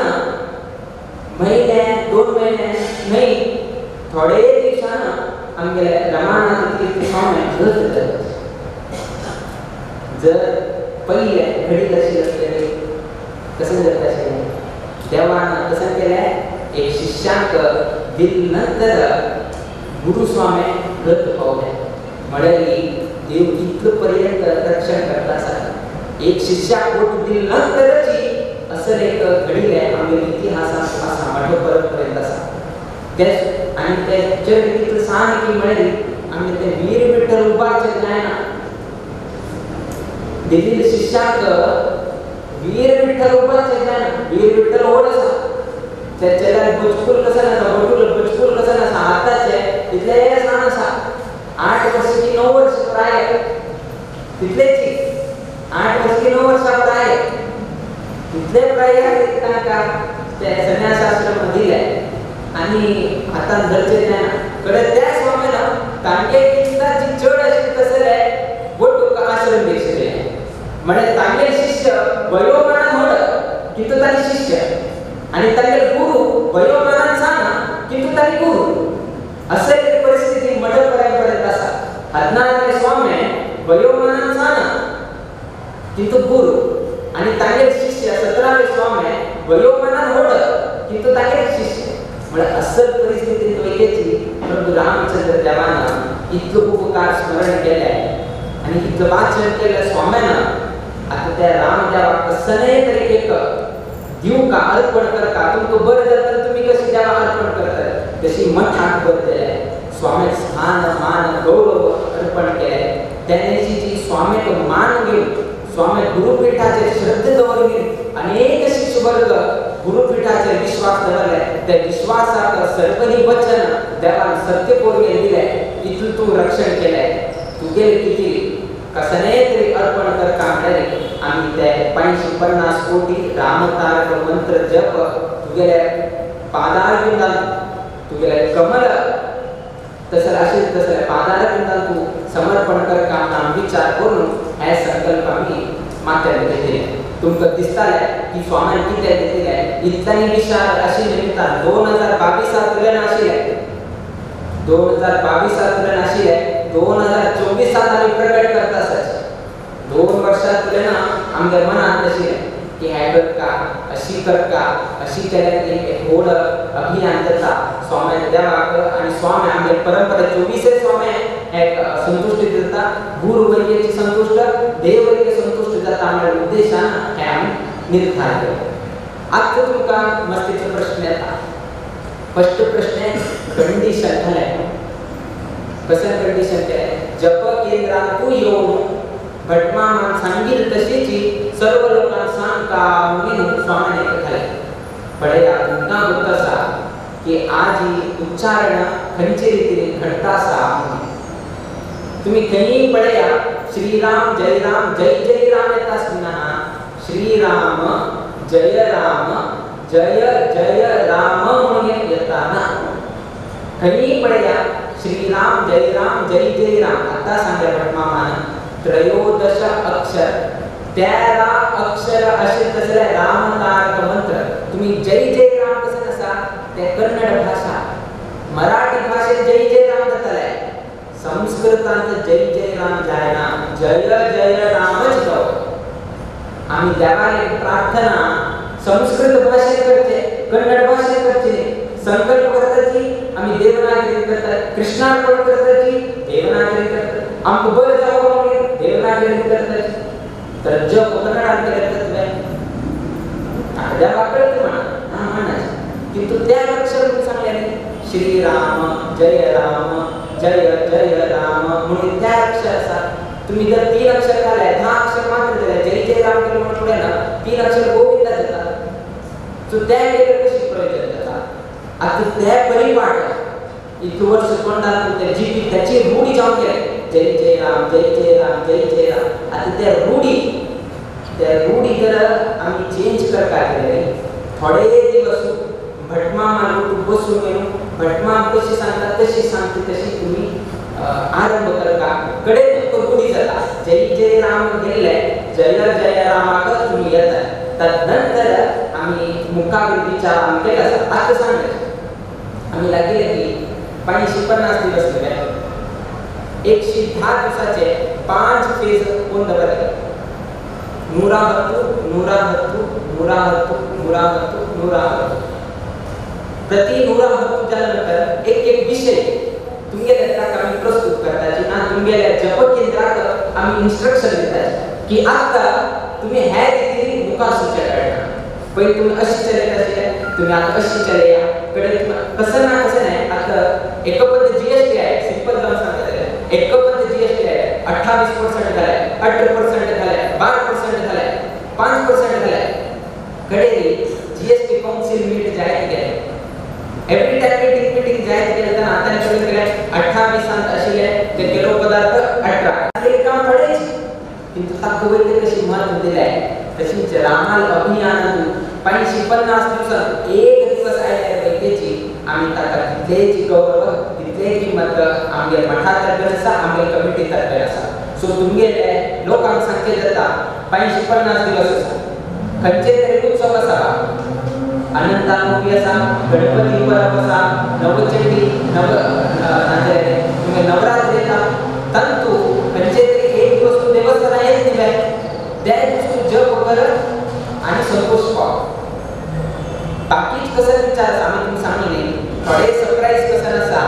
महिने 2 महिने न्हय थोडे दिवसान आमगेले रमानाथ तीर्थ स्वामी गत जाता. जर पयलें घडीत आशिल्लें आसलें कशें जाता देवान कसं केलें एक शिष्यांक दिल नंतर गुरुस्वामी गत पावले म्हळ्यार देव इतलो पर्यंत रक्षण करता आसा. एक शिष्याक वोट दिल नंतरच असं एक घडिल्लें आमगे इतिहासांत आसा मठ परंपरेंत आसा. ते आनी ते चरित्र सांग की म्हळ्यार आमगे ते वीर विठ्ठल उबारचें जायना. दिल्ली शिष्यांक वीर विठ्ठल उबारचें जायना. वीर विठ्ठल व्हड आसा ते चेड्याक बुचकूल कसं आसा बटूल बुचकूल कसं आसा आतांचे तितलें सान आसा 8 वर्स की 9 वर्स प्राय तितलेच 8 वर्स की 9 वर्सां प्राय तितले प्राय तांकां ते संन्यासाश्रम दिले आनी हातान धरचें जायना. कडे त्या स्वामीन तांगे कित्ताची चड अशें तसलें बटूक आश्रम दीक्षा दिलें. म्हळ्यार तांगे शिष्य वयोमानान व्हड किंतु तांचे शिष्य आनी तांगे गुरु वयोमानान सान किंतु तांगे गुरु अशें एक परिस्थिती मठ परंपरेंत आसा. 14 स्वामी वयोमानान सान किंतु गुरु आनी तांगे शिष्य 17 स्वामी वयोमानान व्हड किंतु तांगे शिष्य. म्हळ्यार असल परिस्थितींत वयल्याची प्रभू रामचंद्र देवान इतलो उपकार स्मरण केले आनी इतलो वाचन केलें स्वाम्यान. आतां त्या रामदेवाक कसलेय तरी एक दिवंक अर्पण करता तुमकां बरें जाता तर तुमी कशी देवाक अर्पण करतात तशी मठाक बरें जालें स्वामीक स्थान मान गौरव अर्पण केलें. तेन्नाची जी स्वामीक मान घेवन स्वामी गुरुपीठाचेर श्रद्धा दवरून अनेक शिष्यवर्ग गुरुपीठाचेर विश्वास दवरले. त्या विश्वासाक सर्वनी वचन देवान सत्य करून दिलें. इतलें तूं रक्षण केलें तुगेलें कितें कसलें तरी अर्पण करता म्हळ्यार आमी ते 550 कोटी रामतारक मंत्र जप तुगेले पादारविंदान तुगेले कमल तसले अशें तसले पादारविंदान तूं समर्पण करता म्हणून विचार करून हे संकल्प आमी माथ्यार घेतले. तुमकां दिसतालें की स्वाम्यान कितें घेतिल्लें इतल्यानी विशाल अशें निमित्तान 2022 नाशिल्लें 2022 नाशिल्लें 2024 आमी प्रकट करता आसात. 2 वर्सांतल्यान आमच्या मनांत आशिल्लें की हें करता अशी करता अशी केल्यार एक व्हड अभियान जाता स्वाम्यान देवाक आनी स्वामी आमगे परंपरा 24 स्वामी हे संतुश्ट जाता गुरुवर्याची संतुश्ट देववर्य संतुश्ट जाता म्हळ्यार उद्देशान हें आमी निर्धार केलो. आतां तुमकां मस्तीचो प्रश्न येता. फस्ट प्रश्न कंडिशन घालें कसं कंडिशन केलें जप केंद्रांतू येवन भटमामान सांगील तशीची सर्व लोकांक सांगता म्हणून स्वाम्यान एक घालें. पळया तुमकां गोत आसा की आज ही उच्चारण खंयचे रितीन घडटा आसा म्हणून तुमी खंयी पळया श्रीराम जय राम जय जय राम येता आसतना श्रीराम जय राम जय जय राम म्हणून येता ना. खंयी पळया श्रीराम जय राम जय जय राम. आतां सांगलें भटमामान 13 अक्षर 13 अक्षर अशें तसले रामतारक मंत्र. तुमी जय जय राम कसं आसा ते कन्नड भाशा मराठी भाशेंत जय जय राम जाताले संस्कृतांत जय जय राम जायना जय जय रामच तो. आमी देवाली प्रार्थना संस्कृत भाशेंत करचे कन्नड भाशेंत करचे न्ही. संकल्प करताची आमी देवनागरीन करतात कृष्णार्पण करताची देवनागरीन करतात आमकां बरें जावं म्हणून देवनागरीन करताची. तर जप कन्नडान केलें तर तुवें देवाक कळटा म्हणा ना म्हणनाचें किंतु त्या अक्षर म्हणून सांगलें न्ही श्रीराम जय राम जय जय राम म्हणून त्या अक्षर आसा. तुमी जर 3 अक्षर घाले 10 अक्षर मात्र दिले जय जय राम केलें म्हणून फुडें ना 3 अक्षर गोविंदा जाता. सो त्या केल्यार कशी प्रयोजन जाता. आतां ते परिपाठ इतले वर्स तोंडान ते जिबी त्याची रूढी जावन गेले जय जय राम जय जय राम जय जय राम. आतां ते रूढी जर आमी चेंज करपाक गेले थोडे दिवस भटमामान बसून येवन भटमाम कशी सांगता तशी सांगता तशी तुमी आरंभ करता कडे तुमकां रूढी जाता जय जय राम गेल्ले जय जय रामाक तुमी येता. तदनंतर आमी मुखावेर विचार आमी केला आसा. आतां सांगलें आमी लागिल्ले की 550 दिवस न्हय 110 दिवसाचे 5 फेज कोण दवरले 110 110 110 110 110 110. प्रति 110 जाल्यानंतर एक एक विषय तुमगेल्या ताका आमी प्रस्तुत करताची ना तुमगेल्या जप केंद्राक आमी इन्स्ट्रक्शन दिताची की आतां तुमी ह्या रितीन मुखार सुचे काडना. पयलीं तुमी अशी चलयता आशिल्ले, तुमी आतां अशी चलया कडे कसं ना कसं नाही. आतां एकपद जीएसटी आहे, सिंपल जावन सांगता जाल्यार एकपद जीएसटी आहे 28% झालाय, 18% झालाय, 12% झालाय, 5% झालाय. कडे जीएसटी काउन्सिल मीट जायत गेले, एवरी टाइम मीटिंग मीटिंग जायत गेले तेन्ना आतां करून गेले 28 आशिल्ले ते केलो पदार्थ 18. ते काम थोडेच किंतु ताका वयले कशी महत्व दिलें तशीच रामाल अभियान 550 दिवसात एक दिवस आयल्यार वैद्यची आमी ताका तितलेच गौरव तितले किंमत आमगे मठा तर्फे आसा, आमगे कमिटी तर्फे आसा. सो तुमगेले लोकांक सांगचें जाता 550 दिवस आसा, खंयचे तरी उत्सव आसा, अनंतामुखी आसा, गणपती परब आसा, नवचंडी नव तुमगे नवरात्री येता, तंतू खंयचे तरी एक दिवस तूं देवस्थानां येत न्ही, त्या दिवस तूं जप कर आनी संतोष पाव. बाकीच कसं विचार आसा आमी तुमकां सांगली थोडे सरप्रायज कसं आसा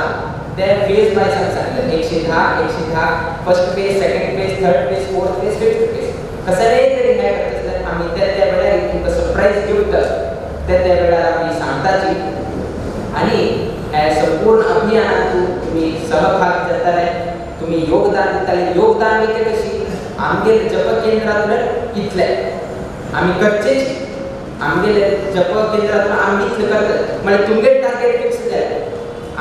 ते फेज बाय सांगले 110 110 first phase, second phase, third phase, fourth phase, fifth phase कसं तरी हें करता आसल्यार आमी त्या त्या वेळार तुमकां सरप्रायज गिफ्ट त्या त्या वेळार आमी सांगताची. आनी हे संपूर्ण अभियानांत तुमी सहभाग जाताले, तुमी योगदान दिताले. योगदान म्हणजे कशी आमगेले जप केंद्रांतल्यान इतले आमी करचेच, आमगेले जप केंद्रांतल्यान आमी इतलें करतात म्हळ्यार तुमगेले टार्गेट फिक्स जालें,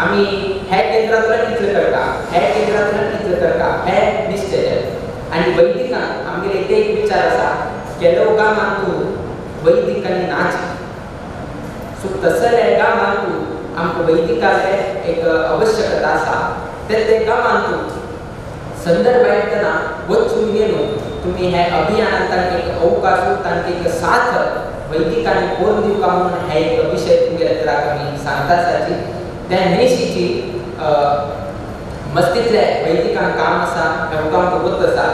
आमी ह्या केंद्रांतल्यान इतलें करता, ह्या केंद्रांतल्यान इतलें करता, हे निश्चय जालें. आनी वैदिकांक आमगेले एक एक विचार आसा केलो गांवांतू वैदिकांनी नाच. सो तसले गांवांतू आमकां वैदिकाले एक आवश्यकता आसा. ते गांवांतू संदर्भ येतना वचून गेलो तुमी हे अभियानान तांकां एक अवकाश, तांकां एक साथ वैदिकांनी करून दिवका म्हणून हे एक विशय तुमगेल्या तराक आमी सांगता आसाची. त्या न्हयशीची मस्तींतले वैदिकांक काम आसा, लोकांक वत आसा,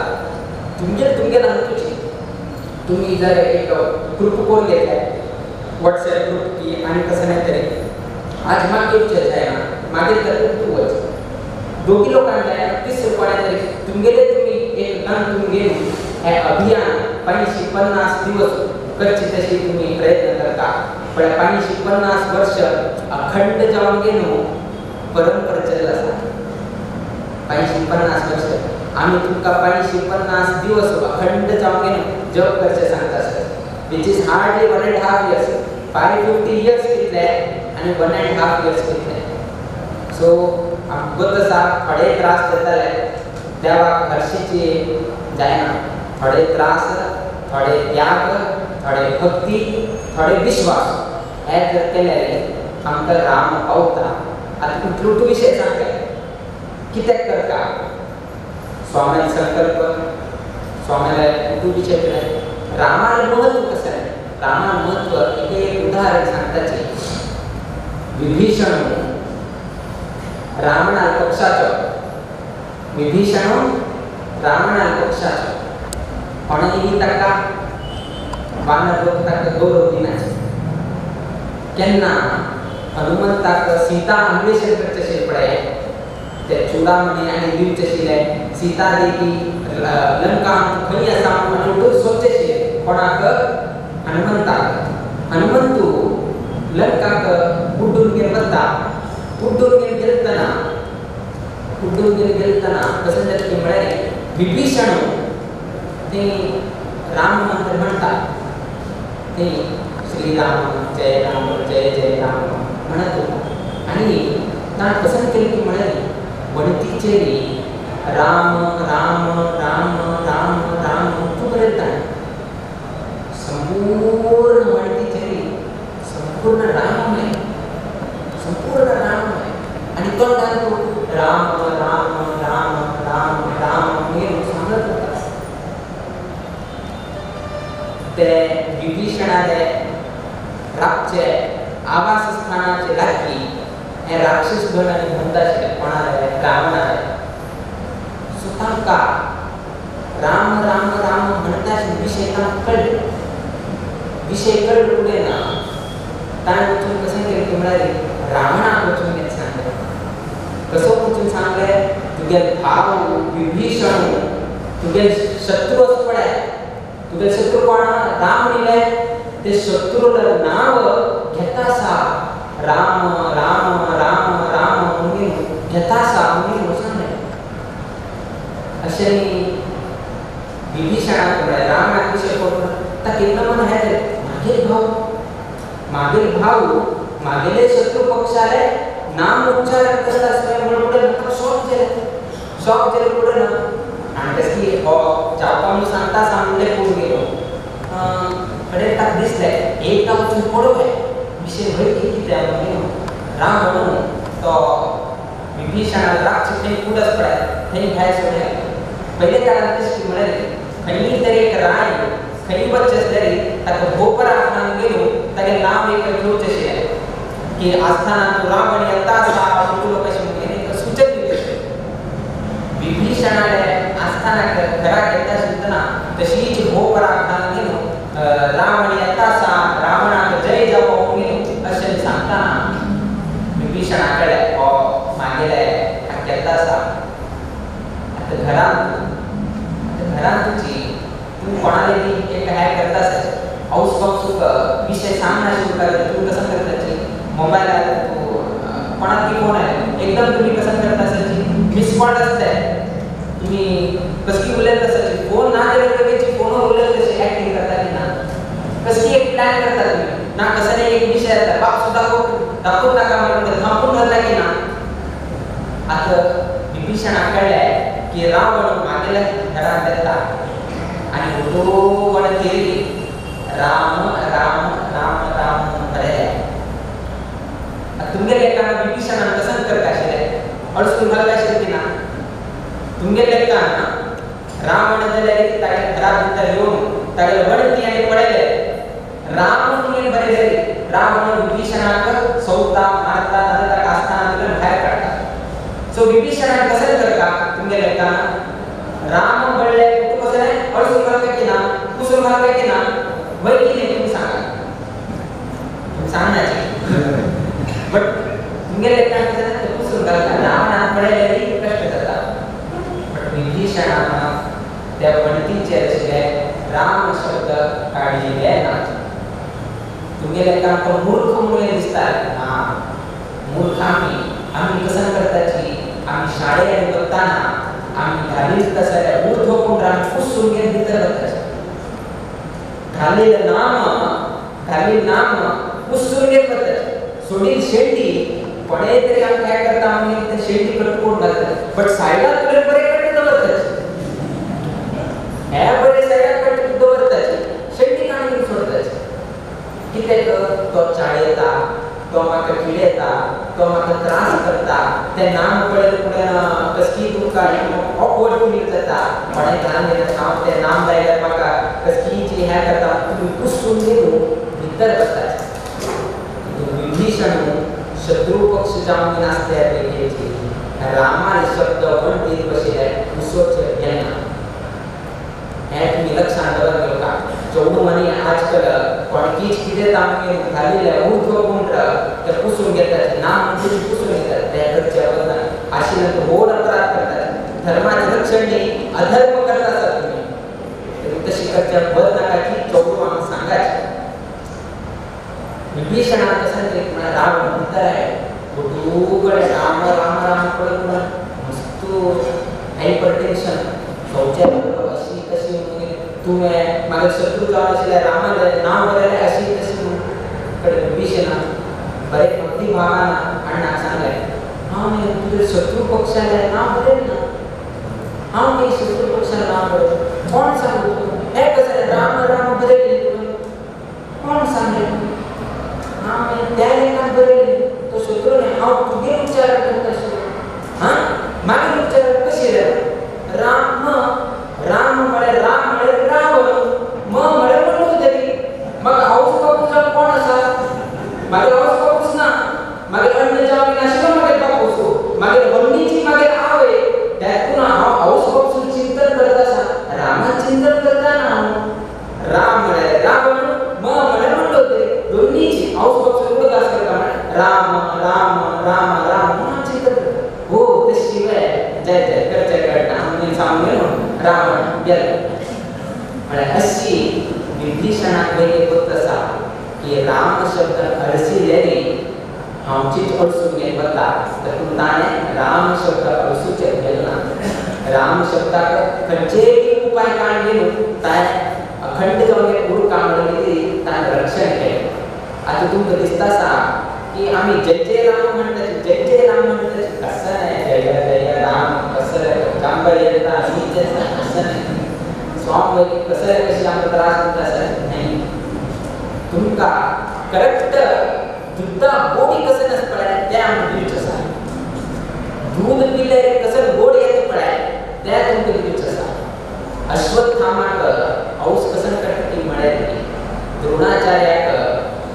तुमगेले तुमगेले हातूची तुमी जर एक ग्रुप करून घेतले वॉट्सएप ग्रुप की आनी कसं नाही तरी आज मागीर येवचें जायना, मागीर तर तूं वच दोगी लोकांक जायना, तिसरे कोणा तरी तुमगेले तुमी एक गान तुमगेले हे अभियान 550 दिवस करचे तशी तुमी प्रयत्न करता. पण 550 वर्ष अखंड जावन गेलो परंपरा चलत आसा. 550 वर्ष आमी तुमकां 550 दिवस अखंड जावन गेलो जप करचें सांगता आसता, which is hardly 1.5 years. 550 years कितले आनी 1.5 इयर्स कितले. सो आमकां गोत आसा थोडे त्रास जाताले, देवाक हरशीची जायना, थोडे त्रास, थोडे त्याग, थोडे भक्ती, थोडे विश्वास हे जर केले आमकां राम पावता. आतां कुटलुटू विशय सांगले कित्याक करता, स्वाम्यान संकल्प, स्वाम्याले कुटू विशय केले. रामाले महत्व कसं आहे, रामा महत्व एक एक उदाहरण सांगताचे. विभीषण रावणा पक्षाचो, विभीषण रावणा पक्षाचो कोणेय ताका वानर लोक ताका गौरव दिनाचे. केन्ना हनुमंताक सीता अन्वेषण करचें आशिल्लें पळय, ते चुडामणी आनी दिवचें आशिल्लें, सीता देवी लंका खंय आसा म्हणून सोदचें आशिल्लें कोणाक, हनुमंताक. हनुमंतू लंकाक उड्डून घेवन वता, उड्डून घेवन गेलतना, उड्डून घेवन गेलतना कसं जाता म्हळ्यार विभीषण ते राम मंत्र म्हणटा, ते श्रीराम जय राम जय जय राम म्हणत होता. आनी ताणें पसंत केलें की म्हळ्यार वणटीचेर राम राम राम राम राम तूं बरयता, संपूर्ण वणटीचेर संपूर्ण राममय, संपूर्ण राममय. आनी तोंडान तूं राम राम राम राम राम हे सांगत होता. ते विभीषणाले रातचे आवास स्थानाचे लागीं हे राक्षस गण आनी म्हणटा आशिल्ले कोणाले, रावणाले. सो तांकां राम राम राम म्हणटा आशिल्ले विशय तांकां कळ्ळे. विशय कळ्ळो फुडें ना ताणें वचून कशें केलें म्हळ्यार रावणाक वचून कितें सांगलें कसो वचून सांगलें तुगे भाव विभीषण तुगे शत्रू असो पळय तुगे शत्रू कोण राम म्हणिल्ले ते शत्रूला नाव घेता आसा राम राम राम राम म्हणून घेता आसा म्हणून सांगलें अशें विभीषणाक म्हळ्यार रामाक विशय करून ताका केन्ना मन हें जालें मागीर भाव मागेले शत्रू पक्षाले नाम उच्चार करत आसले म्हणून फुडें म्हाका शॉक जालें शॉक जालें फुडें ना आनी तसली हो जावपा म्हणून सांगता आसा म्हणलें पळोवन गेलो कडेन ताका दिसलें एकदां वचून पळोवया विशय भंय कितें म्हणून राम म्हणून तो विभीषणाक राक्षस थंय कुडस पळय थंय भायर सोडले पयले काळांत कशें म्हळ्यार खंयी तरी एक राय खंय वचचें आसल्यार ताका भोपर आसतना गेलो तागेलें नांव एक घेवचें आशिल्लें की आस्थानांत तूं रावण येता आसा उठलो कशें म्हणून एक सूचन दिवचें विभीषणाले आस्थानाक घराक येता आसतना तशीच भोपर आसतना गेलो रावण येता आसा रावणाक जय जावो म्हणून अशें सांगतना विभीषणा कडेन हो मागेले येता आसा आतां घरांत घरांत तुजी तूं कोणाले एक हें करता आसा हाऊस बापूक विशय सांगना शिवकार तूं कसं करताची मोबायलार तूं कोणाक फोन आयलो एकदम तुमी कसं करता आसाची मिस कॉल आसता तुमी कसली उलयत आसाची फोन ना जाल्यार लगेच फोनवर उलयत कशी एक्टिंग करता की ना कसली एक प्लॅन करता तुमी ना कसं नाही एक विशय आसता बाप सुद्दां दाखोवंक नाका म्हणून थांबून घालता की ना आतां विभीषणाक कळ्ळें की रावण मागेल्या घरांत येता आनी उलोवण केली राम राम राम राम बरें तुमगेले लेखान विभीषणान कसं करता आशिल्लें अडसून घालता आशिल्लें की ना तुमगेले लेखान रावण जाल्यार तागे घरा भितर येवन तागेले वणती आनी पळयलें राम म्हणून बरें जालें रावण विभीषणाक सोदता मारता नाजाल्यार ताका आस्थानांतल्यान भायर काडटा सो विभीषणान कसं करता तुमगेले लेखान राम म्हणलें तूं कसं अडसून घालता की ना कुसून घालता की ना वय कितें तुमी सांगा तुमी सांगनाची बट तुमगेले लेखान कसं कुसून घालता रावणाक पळयल्यार कश्ट जाता बट विभीषणान त्या वणटीचेर आशिल्ले राम शब्द काडिल्ले ना तुमगेले लेखान तो मूर्ख म्हणून दिसता ना मूर्ख आमी आमी कसं करताची आमी शाळेंत वताना आमी घालीत आसल्यार ऊर्ध्व पुंड्र आमी कुसून घेवन भितर वताचे घालेलं नाम कुसून घेवन वताचे सोडील शेंडी कोणें तरी आमी काय करता आमी ते शेंडी करून घालतात बट सायडाक तुवें बरें कडेन दवरताचे हे बरें सायडाक कडेन दवरताचे शेंडी काडून सोडताचे कित्याक तो चाळयता तो म्हाका किडयता तो म्हाका त्रास करता तें नाम पळयलें फुडें कसली तुमकां ऑकवर्ड फील जाता कोणें घालून दिलें हांव तें नाम लायल्यार म्हाका कसली जी हें करता तुमी कुसून घेवन भितर बसताचे विभीषण शत्रू पक्ष जावन नासले पैकीची रामाले शब्द वणटीर बशिल्ले कुसोवचे घेना हें तुमी लक्षांत दवर घेवका चेडूं मनी आजकाल कोणकीच कितें तांणी घालिल्लें ऊर्ध्व पुंड्र ते पुसून घेतात नाम म्हणून पुसून घेतात ते करचे वतना आशिल्ल्यान तो व्हड अपराध करतात धर्माचें रक्षण न्ही अधर्म करता आसा तुमी तरी तशी करच्या बद नाकाची चेडूं आमी सांगाची विभीषणाक कसं तरी म्हळ्यार रावण भितर आयलो उगडे राम राम राम पळय म्हळ्यार मस्त हायपर टेन्शन शौचालय अशी तशी म्हणून तुवें म्हागे शत्रू जावन आशिल्ल्या रामालें नांव बरयलें अशी तशी म्हणून कडेन विभीषणान बरें भक्ती भावान अण्णाक सांगलें हांव न्ही तुजे शत्रू पक्षालें नांव बरयलें ना हांव न्ही शत्रू पक्षालें नांव बरयलें कोण सांगू हें कसलें राम राम बरयलें तुवें कोण सांगलें हांव त्या लेखान बरयलें तो शत्रू न्ही हांव तुगे उच्चार करता आशिल्लो हां मागीर उच्चार कशें जालें राम राम म्हळ्यार राम म्हळ्यार रावण म म्हळ्यार मंडोदरी म्हाका हाऊस बापूस कोण आसा मागीर हाऊस बापूस ना मागीर अन्न जावन नाशिल्लो मागीर बापूस मागीर वन्नीची मागीर आवय तेतून हांव हाऊस बापूस चिंतन करत आसा रामा चिंतन करता ना हांव राम म्हळ्यार रावण म म्हळ्यार म्हणून रावण गेलो. म्हळ्यार अशी विभीषणाक वेगळे गोत आसा की राम शब्द अडसिलेली हांवचीच अडसून घेवन वता, तातूंत ताणें राम शब्द अडसूचे गेलो ना. राम शब्दाक खंयचेय उपाय काडून घेवन ताणें अखंड जावन उर काडून ताणें रक्षण केलें. आतां तुमकां दिसता आसा की आमी जय जय राम म्हणटाचे, जय जय राम म्हणटाचे कसं नाही, जय जय राम कसं जांभळ येता नीच येता कसं नाही, स्वामी कसं कशी आमकां त्रास दिता अशें नाही. तुमकां करेक्ट दुधा गोडी कसं नस पळय तें आमकां दिवचें आसा. दूध पिले कसं गोड येता पळय तें तुमकां दिवचें आसा. अश्वत्थामाक हौस कसं करता ती म्हळ्यार द्रोणाचार्याक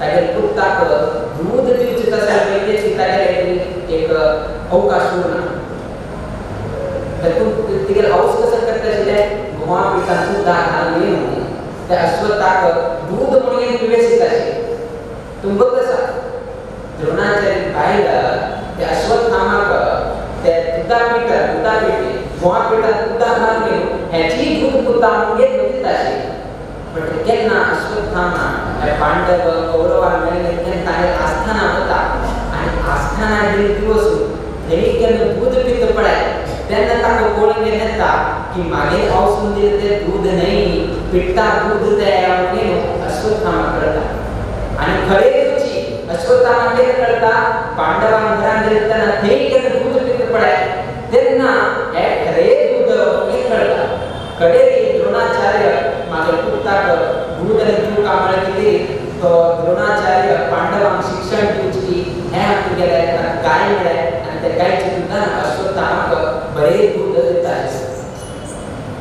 तागेले पुताक दूध दिवचें तशें पयलींच तागेले एक अवकाश उरना. तातूंत तिगेले हौस कसं करता आशिल्लें गोवा पिठान दुदा घालून येवन त्या अश्वत्थाक दूध म्हणून पिवेशीत आशिल्लें. तुमकां बघ आसा द्रोणाचार्य बायल त्या अश्वत्थामाक ते दुदा पीठ दुदा पीठ गोवा पिठान दुदा घालून येवन हेची दूध पुता म्हणून दिता आशिल्लें. बट केन्ना अश्वत्थामा हे पांडव कौरवांक मेळ्ळे तेन्ना ताणें आस्थाना वता आनी आस्थाना गेले दिवस थंय केन्ना दूध पिता पळय तेन्ना ताका कळून येता की मागीर हांव दिलें तें दूध न्हय पिट्टा दूध तें म्हणून अश्वत्थामा कळटा. आनी खरें रुची अश्वत्थामा कितें कळटा पांडवांक घरान गेले तेन्ना थंय केन्ना दूध पिता पळय तेन्ना हें खरें दूध म्हणून कळटा. कडेन द्रोणाचार्य मागीर पुताक दूध आनी दिवका म्हळ्यार कितें तो द्रोणाचार्य पांडवांक शिक्षण दिवची हें आमकां गेलें गाय मेळ्ळें आनी त्या गायच्या दुदान अश्वत्थामाक बरें दूध दिता.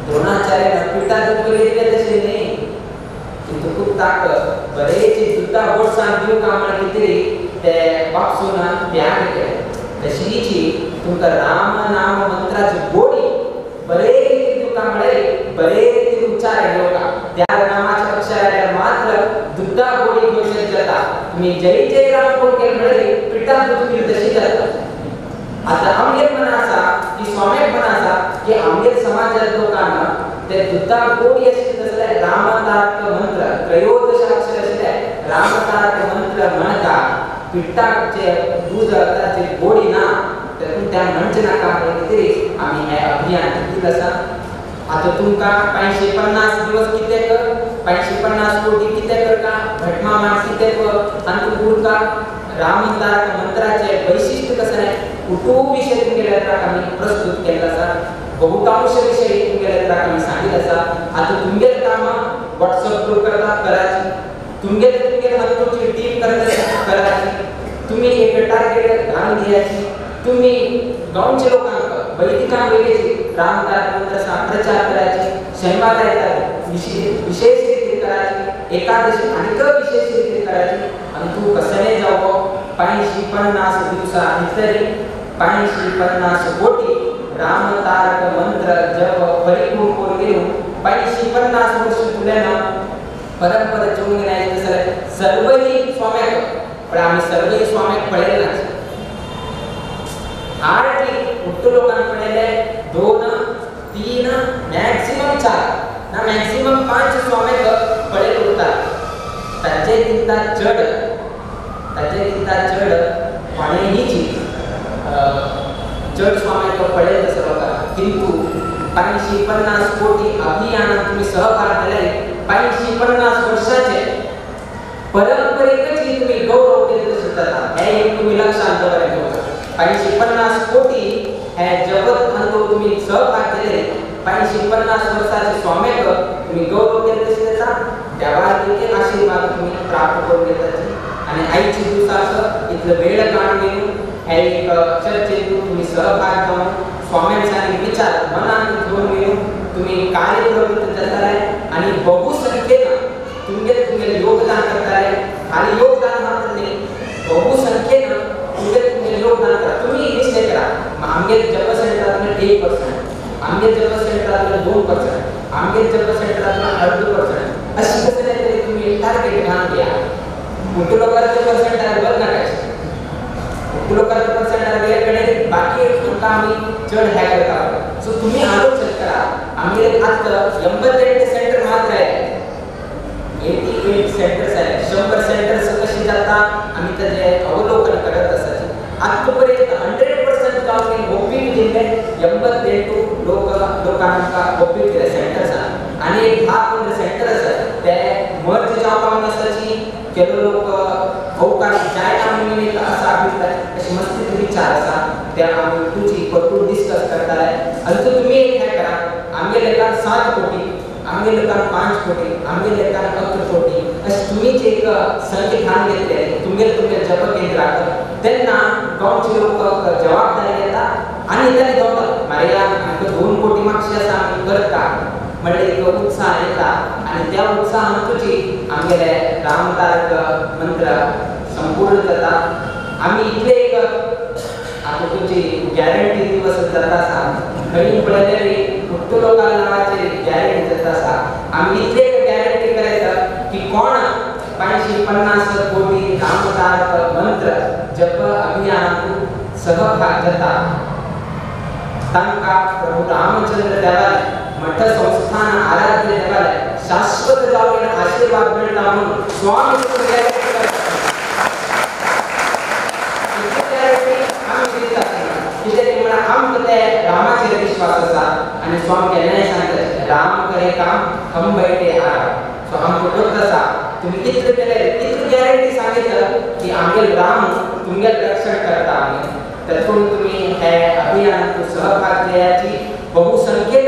द्रोणाचार्यान पिठा दूध पयलीं दिलें तशें न्ही, किंतु पुताक बरें दुदा गोडसाण दिवका म्हळ्यार कितें ते वापसून त्याग केलें. तशीच तुमकां राम नाम मंत्राची गोडी बरे दिवका म्हळ्यार बरे उच्चार घेवका त्या नामाच्या अक्षराला मात्र दुधा गोडी घोषित जाता. तुम्ही जय जय राम कोण केले म्हळ्यार पिठा दूध पिले तशी जाता. आता आमगेर मन आसा की स्वाम्याक मन आसा की आमगेर समाजात लोकांना ते दुधा गोडी आशिल्ले तसले रामतारक मंत्र त्रयोदश अक्षर आशिल्ले रामतारक मंत्र म्हणका पिठाचे दूध ताची गोडी ना तातूंत त्या म्हणचें नाका म्हणून कितें आमी हें अभियान घेतिल्लें आसा. आतां तुमकां 550 दिवस कितें कर 550 कोटी कितें करका भटमामा कितें कर आनी तूं उरका रामतारक मंत्राचें वैशिश्ट कसलें कुटुंब विशय तुमगेल्या त्राक आमी प्रस्तुत केल्लो आसा, बहुतांश विशय तुमगेल्या त्राक आमी सांगिल्लो आसा. आतां तुमगेलें कामां व्हॉट्सअप ग्रूप करता कराची, तुमगेले तुमगेले हातूची टीम करता कराची, तुमी एक टार्गेट घालून घेयाची, तुमी गांवच्या लोकांक वैदिकांक वेगळी रामतारक मंत्र प्रचार करायची, शनिवार येतात विशेष रीतीन करायची, एकादशी आनीक विशेष रीतीन करायची. आनी तूं कसलें जावो 550 दिवसा भितर 550 कोटी रामतारक मंत्र जप परिपूर्ण करून घेवन 550 वर्ष तुल्यान परंपरा चोवंक गेल्यार तसलें सर्वही स्वाम्याक पण आमी सर्वही स्वाम्याक पळयलें ना. हार्डली उट्टू लोकांक पळयले 2 3 मॅक्सिमम 4 ना मॅक्सिमम 5 स्वाम्याक पळयले उरता. ताचे दिता चड ताचे दिता चड कोणेंहीच चड स्वाम्याक पळयले तसो लोकांक. किंतु 550 कोटी अभियानात तुमी सहभाग जाल्यार 550 वर्षाचे परंपरेकच तुमी गौरव केले तशें जाता हें एक तुमी लक्षांत दवरलें. 550 कोटी हे जगत अंदो तुमी सहभाग केले 550 वर्षाचे स्वाम्याक तुमी गौरव केले तशें जाता. देवाचे आशीर्वाद तुमी प्राप्त करून घेताची. आनी आयच्या दिवसाक इतलो वेळ काडून घेवन हे एक चर्चेत तुमी सहभाग जावन स्वाम्यांचे विचार मनांत घेवन घेवन तुमी कार्य प्रवृत्त जाताले आनी बहुसंख्येन तुमगेले तुमगेले योगदान करताले. खाली योगदान मात्र न्ही, बहुसंख्येन तुमगेले तुमगेले योगदान करा. तुमी निश्चय करा आमगेले जप सेंटरांतल्यान 1%, आमगेले जप सेंटरांतल्यान 2%, आमगेले जप सेंटरांतल्यान 0.5% अशी कसलें तरी तुमी टार्गेट घालून घ्या. मोठे लोकांचे पर्सेंटार बद नाका, मोठे लोकांचे पर्सेंटार गेल्या कडेन बाकी तुमकां आमी चड हें करता. सो तुमी आलोचन करा आमगेले आतां 88 सेंटर मात्र आहे, 88 सेंटर्स आहे. 100 सेंटर्स कशी जाता आमी ताजें अवलोकन करत आसाची. आतापर्यंत 100% गांवके ओपीक दिल्ले 88 लोकांक ओपीक दिले सेंटर्स आनी एक 10-15 सेंटर आसा ते मर्ज जावपाक आसाची. ಕೆಲವು लोक अवकाश जायना म्हणून एक असा अभिप्राय अशी मस्ती विचार आसा ते आमी तुजी परतून डिस्कस करताले. आनी तुमी एक हें करा, आमगे लेखान 7 कोटी, आमगे लेखान 5 कोटी, आमगे लेखान 11 कोटी अशें तुमी जे एक संख्या ठाण घेतले तुमगेले तुमगे जप केंद्राक तेन्ना गांवचे लोक जबाबदारी घेता आनी ताणें गावता मारिया आमकां 2 कोटी मातशी आसा आमी करता म्हणल्यार एक उत्साह येता आनी त्या उत्साहान तुजी आमगेले रामतारक मंत्र संपूर्ण जाता. आमी इतले एक आतां तुजी गॅरंटी दिवस जाता आसा खंय पळयल्यार फक्त लोकांक नांवाची गॅरंटी जाता आसा. आमी इतले एक गॅरंटी करायता की कोण 550 कोटी रामतारक मंत्र जप अभियानाक सहभाग जाता तांकां प्रभू रामचंद्र देवाले मठ संस्थान आराध्य देवाले शाश्वत जावन आशीर्वाद मेळटा म्हणून स्वामी आमी दिता. कित्याक म्हळ्यार आमकां ते रामाचेर विश्वास आसा आनी स्वामी केन्नाय सांगता राम करे काम हम बैठे आराम. सो आमकां गोत आसा तुमी कितले केले कितली गॅरंटी सांगितलं की आमगेले राम तुमगेलें रक्षण करता. आमी तातूंत तुमी हे अभियानाक सहभाग घेयाची, बहुसंख्येन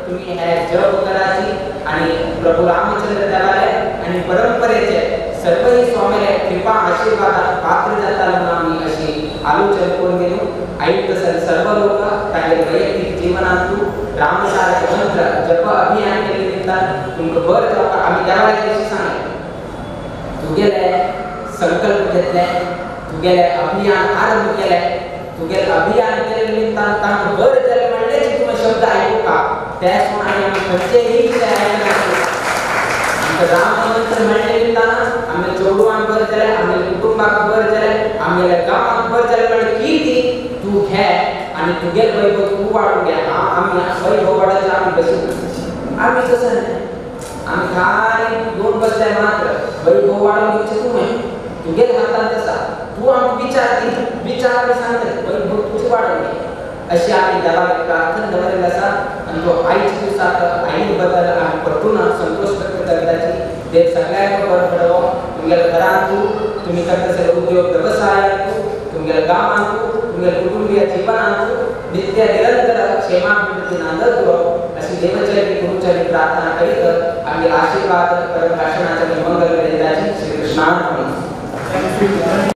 तुमी हे जप कराची आनी प्रभू रामचंद्र देवाले आनी परंपरेचे सर्वही स्वामीले कृपा आशीर्वादाक पात्र जाता म्हणून आमी अशी आलोचना करून गेलो. आयक सर्व लोक तांगेले वैयक्तीक जिवनांतू रामतारक मंत्र जप अभियान केल्ले निमतान तुमकां बरें जावपाक आमी देवाक अशें सांगलें, तुगेले संकल्प घेतले, तुगेले अभियान आरंभ केले, तुगेले अभियान केल्ले निमतान तांकां बरें जालें म्हणलें तुमी शब्द आयकुपा ते सोड आनी आमी खंयचेही विशय आयकनासले. आमकां राम मंत्र म्हणले निमतान आमगे चेडवांक बरें जालें, आमगेले कुटुंबाक बरें जालें, आमगेल्या गांवाक बरें जालें म्हणल्यार किर्ती तूं घे आनी तुगेलें वैभव तूं वाडून घे. आमी वैभव वाडोवचें आमी बसून आमी तशें न्हय, आमी खाली दोन बसले मात्र वैभव वाडोवन घेवचें तुवें, तुगेले हातांत आसा. तूं आमकां विचार दी, विचार आमी सांगतले वैभव तुजें वाडोवन घे. अशी आमी देवाक प्रार्थना दवरिल्ली आसा आनी तो आयच्या दिवसाक आई बद्दल आमी परतून संतोश व्यक्त करताची. देव सगळ्यांक बरें पडो, तुमगेल्या घरांतू, तुमी करता सगळे उद्योग वेवसायांतू, तुमगेल्या गांवांतू, तुमगेल्या कुटुंबीय जिवनांतू नित्य निरंतर क्षेमाभिवृद्धी नांदत उरो अशी देवचरणी गुरुचरणी प्रार्थना करीत आमगे आशीर्वाद परम भाशणाचे मंगल करीताची. श्री कृष्णार्पणमस्तु.